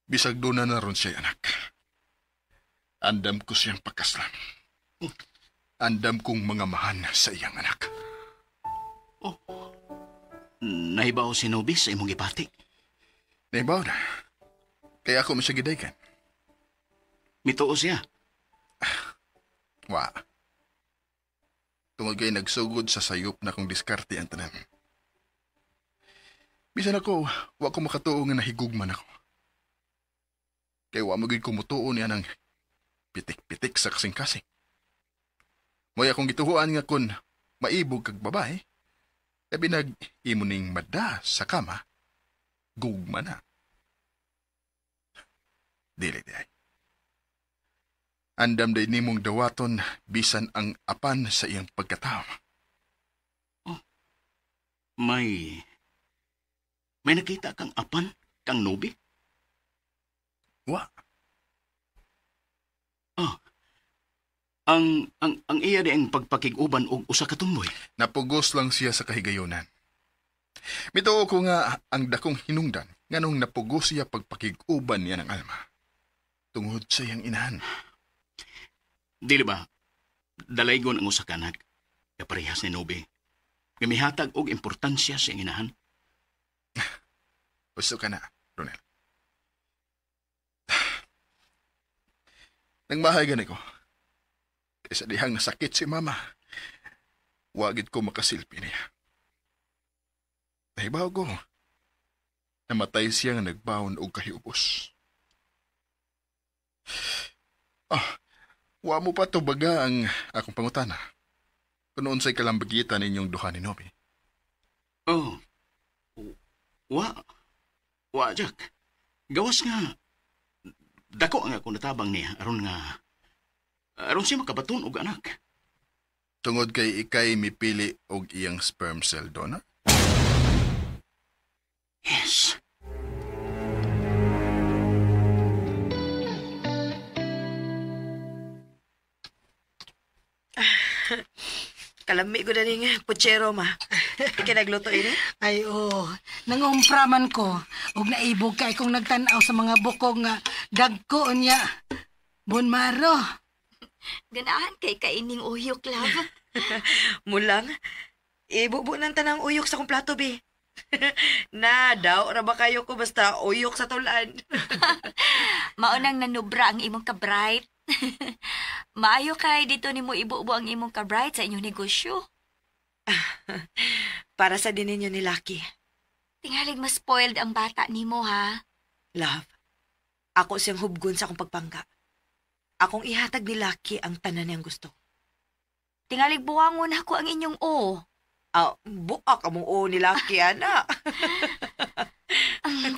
Bisag doon na naron siya, anak. Andam ko siyang pagkaslan.
Oh.
Andam kong mga mahan sa iyang anak.
Oh. Nahibaw si Nobi sa imong gipati?
Nahibaw na. Kaya ako man siya gidaykan.
Mituo siya?
Wa. Tungod kay nagsugod sa sayop na kong diskarte ang tanan. Bisan ako, wa ko makatuo nga nahigugman ako. Kay wa mo gyud kumutuo niya ng pitik-pitik sa kasing-kasing. Mo'y akong gituhuan nga kun maibog kag babae, labi nag imo ning mada sa kama, gugma na. Dili di ay. Andam day nimong dawaton bisan ang apan sa iyang pagkatao.
Oh, may nakita kang apan kang Nobi?
Wa.
Oh. Ang iya di ang pagpakig-uban og usa ka tumboy.
Napugos lang siya sa kahigayunan. Mituo ko nga ang dakong hinungdan nganong napugos siya pagpakig-uban niya ng Alma. Tungod sa iyang inahan.
Dili ba, dalaygon ang usa ka anak, kaparehas ni Nobi. Gamihatag og importansya sa iyang inahan.
Gusto ka na, Ronel. Nangmahay gani ko. Kaysa dihang nasakit si Mama, wagid ko makasilpi niya. Nahibaw ko, namatay siya nga nagbaon og kahiubos. Ah, wa mo pa tubaga ang akong pangutana. Kung unsay kalambagitan ninyong duha ni Nobi.
Oh, wa, Jack. Gawas nga, dako ang akong natabang niya aron siya makabaton og anak.
Tungod kay ikay mipili og iyang sperm cell donor?
Yes.
Kalami ko na ning putsero, ma. Ika nagluto ini?
Ay, oo. Nangumpra man ko. Ug naibog kay kong nagtan-aw sa mga bukog nga dagko niya. Bon maro.
Ganahan kay kaining uyok, love.
Mulang. Ibubo ng tanang uyok sa kong plato, be. Na, daw, ra ba kayo ko basta uyok sa tulan.
Maunang nanubra ang imong ka-bright. Maayo kay dito nimo ibubo ang imong ka-bright sa inyong negosyo.
Para sa din ninyo ni Lucky.
Tingalig mas spoiled ang bata nimo, ha?
Love, ako siyang hubgon sa akong pagpangga. Akong ihatag ni Lucky ang tanan niyang gusto.
Tingalig buwangon ako ang inyong o.
Ah, buak among o ni Lucky, ana.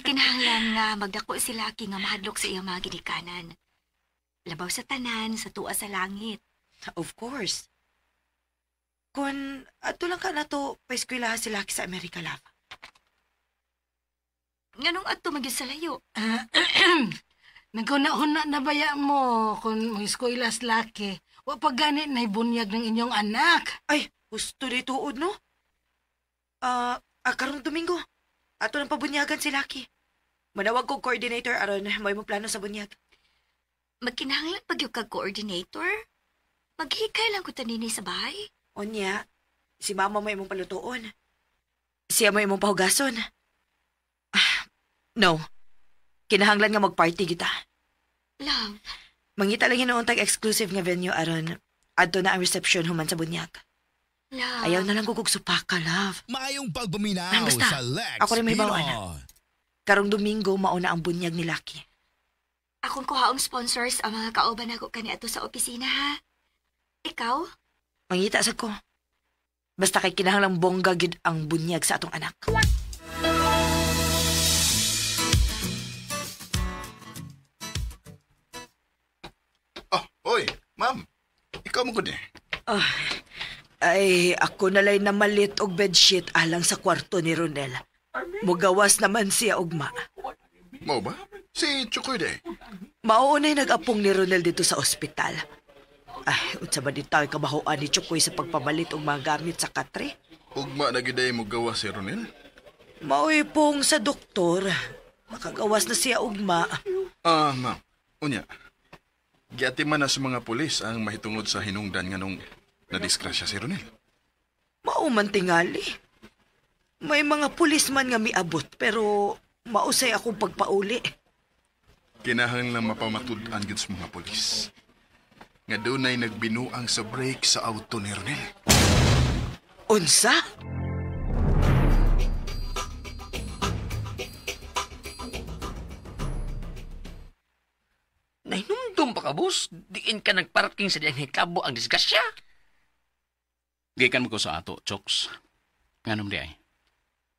Kinahanglan nga magdako si Lucky nga mahadlok sa iyang mga ginikanan. Labaw sa tanan, sa tuwa sa langit.
Of course. Kung ato lang ka na to, paeskwelahan si Lucky sa Amerika, love.
Nganong ato magyud sa layo?
Naguna-huna na baya mo kung mag-eskwela si Lucky. Wa pa gani na ibunyag ng inyong anak.
Ay, gusto di tuod, no? Karong Domingo. Ato nang pabunyagan si Lucky. Manawag kog coordinator aron may mo plano sa bunyag.
Magkinahanglan pag yung kag-coordinator? Maghikay lang ko tanini sa bahay.
Onya, si mama mo imong palutuon. Siya mo imong pahugason. No. Kinahanglan nga magparty kita.
Love.
Mangita lang hinuon tag exclusive nga venue aron adto na ang reception human sa bunyag.
Love.
Ayaw na lang gugug supaka, love.
Maayong pagpaminaw
basta,
sa Lex
ako rin may bawa na. Karong Domingo mauna ang bunyag ni Lucky.
Akong kuhaong sponsors ang mga kauban ako kani ato sa opisina, ha? Ikaw?
Mangita sa ko. Basta kay kinahanglang bongga gyud ang bunyag sa atong anak.
Oh, oy, ma'am. Ikaw mo gud eh.
Ay, ako nalay namalit og bedsheet alang sa kwarto ni Ronel. Mugawas naman siya ugma.
Mao ba? Si Chukoy de.
Mauunay nag-apong ni Ronel dito sa ospital. Ay, unsa ba din tayo kabahoan ni Chukoy sa pagpamalit og mga gamit sa katre?
Ugma na gyud ay mogawas si Ronel.
Maoy pong sa doktor. Makagawas na siya ugma.
Ah, ma'am. Unya. Giatiman na sa mga pulis ang mahitungod sa hinungdan nganong nadisgrasya si Ronel.
Mao man tingali. May mga pulis man nga miabot pero mausay akong pagpauli.
Kinahanglan mapamatud-an gyud sa mga pulis nga dunay nagbinuang sa brake sa auto ni Ronel.
Unsa?
Nahinumdum pa ka, boss. Diin ka nagparking sa diyang hikabo ang disgrasya.
Gikan mo ko sa ato, Choks. Nganom di ay?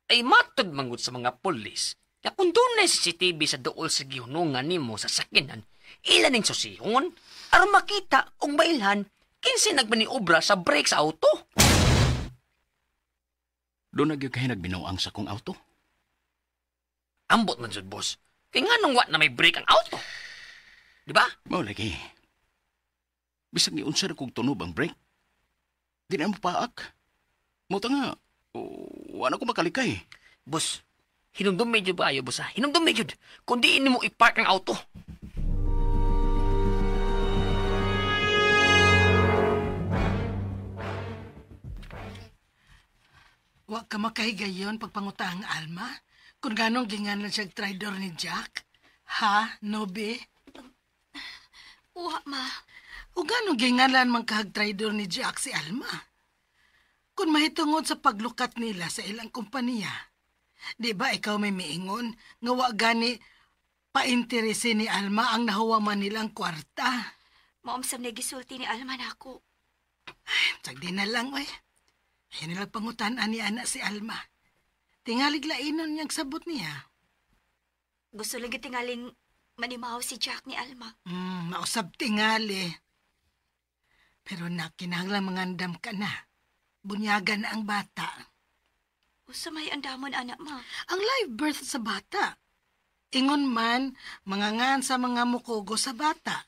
Ay matod manggod sa mga pulis na kung dunay CCTV sa duol sa gihunungan nimo sa sakinan, ilan ning susihon aron makita og mailhan kinsa nagmaniobra sa brake sa auto.
Doon na gyud kay nagbinuang sa kong auto.
Ambot man jud, boss. Kay nganong wa na may brake ang auto? Di ba?
Mao lagi. Bisag giunsa ra kog tunob ang brake. Di na mo paak. Mao ta nga, wa na ko makalikay.
Boss, hinumdum medyo ba ayo, boss ha? Hinumdum medyo. Kung di mo i-park ang auto.
Wa ka makahigayon pagpangutang Alma? Kung ganong ginganan siya traidor ni Jack? Ha, Nobe?
Wa, ma.
O ganong gingalan man kahag traidor ni Jack si Alma? Kung mahitungod sa paglukat nila sa ilang kompanya, di ba ikaw may miingon nga wa gani painterese ni Alma ang nahuwaman nilang kwarta?
Maumsam na gisulti ni Alma nako.
Sagdi na lang, oy. Ayun nilang pangutan-an ni anak si Alma. Tingalig lainon niyang sabot niya.
Gusto lang tingaling manimaw si Jack ni Alma.
Mausab tingali. Pero na, kinahanglan mangandam ka na. Bunyagan na ang bata.
Usa may andamon, anak, ma.
Ang live birth sa bata. Ingon man, mangangan sa mga mukugo sa bata.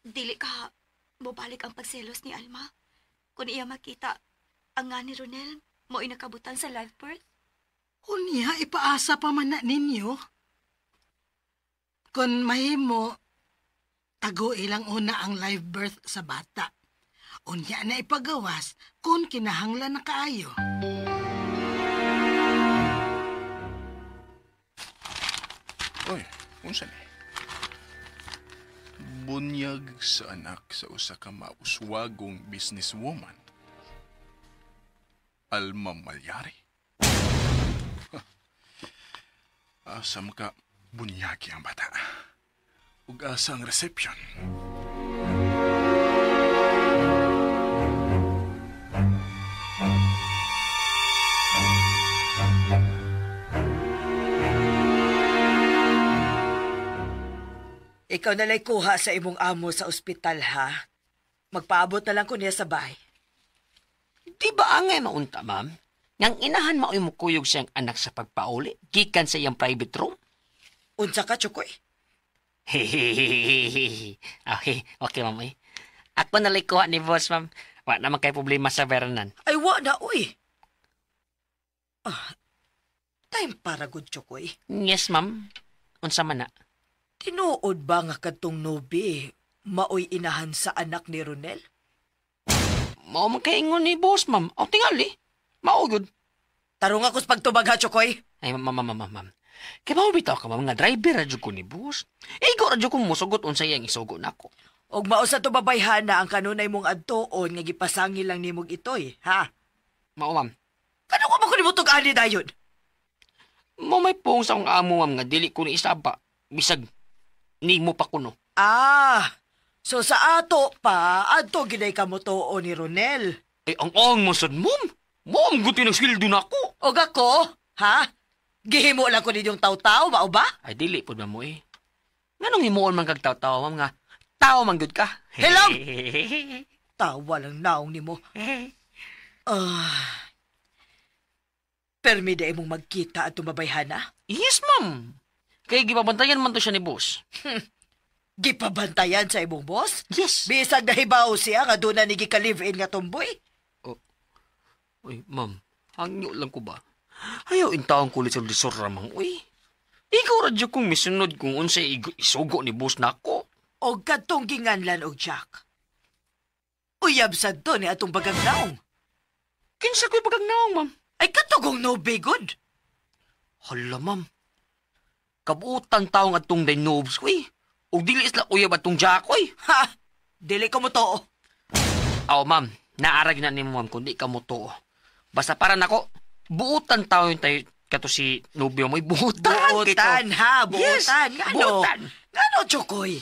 Dili ka, mobalik ang pagselos ni Alma. Kung iya makita, ang nga ni Ronel, mo'y nakabutan sa live birth.
Unya, ipaasa pa man na ninyo. Kung mahimo, tago ilang una ang live birth sa bata. Unya na ipagawas kung kinahanglan na kaayo.
Oy, unsa ni? Bunyag sa anak sa usa ka mauswagong businesswoman. Alma Malyari. Asa maka bunyagi ang bata. Ug asa ang reception.
Ikaw nala'y kuha sa imong amo sa ospital, ha? Magpaabot na lang ko niya sa bahay.
Di ba angay maunta, ma'am? Nang inahan mao'y mukuyog siyang anak sa pagpauli, gikan sa iyang private room?
Unsa ka, Chukoy?
Hehehehe. Okay, okay, ma'am. Eh. Ako nala'y kuha ni boss, ma'am. Wa naman kay problema sa Vernan.
Ay, wa na, uy. Ah, time para good, Chukoy.
Yes, ma'am. Unsa man na?
Tinuod ba nga kadtong Nobi maoy inahan sa anak ni Ronel?
Mao man kay ingon ni boss, ma'am. O tingali, mao gyud.
Tarong ako sa pagtubag ha, Chokoy.
Ay, ma'am, ma'am, ma'am, ma'am. Kay mao bitaw ka, ma'am, nga driver ra jud ko ni boss. Igo ra jud ko mosugot unsa iyang isugo nako.
Og mao sa to babayhana ang kanunay mong adtuon nga gipasangil lang nimog itoy, ha?
Mao, ma'am.
Kano ko ba ko nimo tug-ani dayon?
Mao may pong sa akong amo, ma'am, nga dili ko ni isaba. Bisag nimo pa kuno.
Ah, so sa ato pa, adto giday ka mo tuo ni Ronel.
Ay, ang mo sad, ma'am. Ma'am, guti ng sweldo na ako.
Og ako, ha? Gihimo lang ko ninyong taw-taw, mao ba?
Ay, dili po ba mo eh. Nganong himuon man kag taw-taw, ma'am, nga tao man gud ka.
Hello? Tawa lang naong nimo. Ah. Permi da imong magkita at tumabayhana?
Yes, ma'am. Kay gipabantayan man to siya ni boss.
Gipabantayan sa imong boss?
Yes.
Bisag nahibaw siya nga doon na ni gika-live-in nga tumboy?
Oh. Uy, ma'am, hangyo lang ko ba? Ayaw intaong kulit sa lisor ramang, uy. Ikaw radyo kong misunod kung unsay isugo ni boss nako.
O kadtong ginganlan og Jack. Uyab sad to ni atong bagang naong.
Kinsa ko'y bagang naong, ma'am?
Ay, katugong no be good.
Hala, ma'am. Kabutan taong atong day nobs, uy. Og dili isla uyab atong Jack, uy.
Ha! Dili ko mo to.
Aw, ma'am. Naarag na ni mo, ma'am, kundi ka mo to. Basta para nako, buutan tao yung tayo kato si nobyo mo. Buutan!
Buutan,
kito.
ha? Buutan.
Yes,
Ngano?
buutan.
Ngano, Chokoy?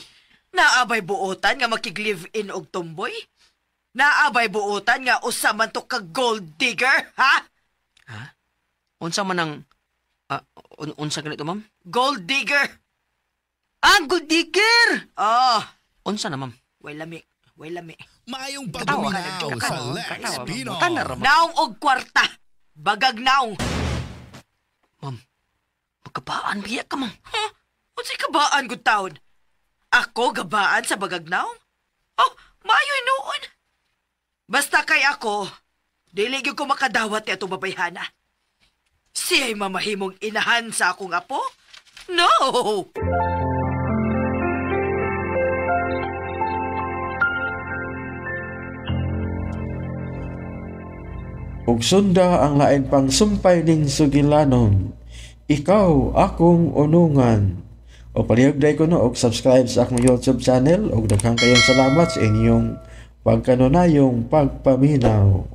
Naabay buutan nga makig-live-in og tumboy? Naabay buutan nga usa man to ka gold digger, ha?
Ha? Unsa man ang... unsa ganito, ma'am?
Gold digger!
Ah, gold digger!
Oh.
Unsa na, ma'am?
Way lami, way lami.
Maayong pagpaminaw sa Lex Pino.
Naong og kwarta. Bagag naong.
Ma'am, magkabaan biya ka, ma'am.
Huh? Unsay kabaan, good taon? Ako gabaan sa bagag naong? Oh, maayoy noon. Basta kay ako, dili gyud ko makadawat ni atong babayhana. Siya'y mamahimong inahan sa akong apo? No!
Ug sunda ang lain pang sumpay ning sugilanon. Ikaw akong unungan. O palihog day ko no og subscribe sa akong YouTube channel og daghang kayong salamat sa inyong pagkanunayong pagpaminaw.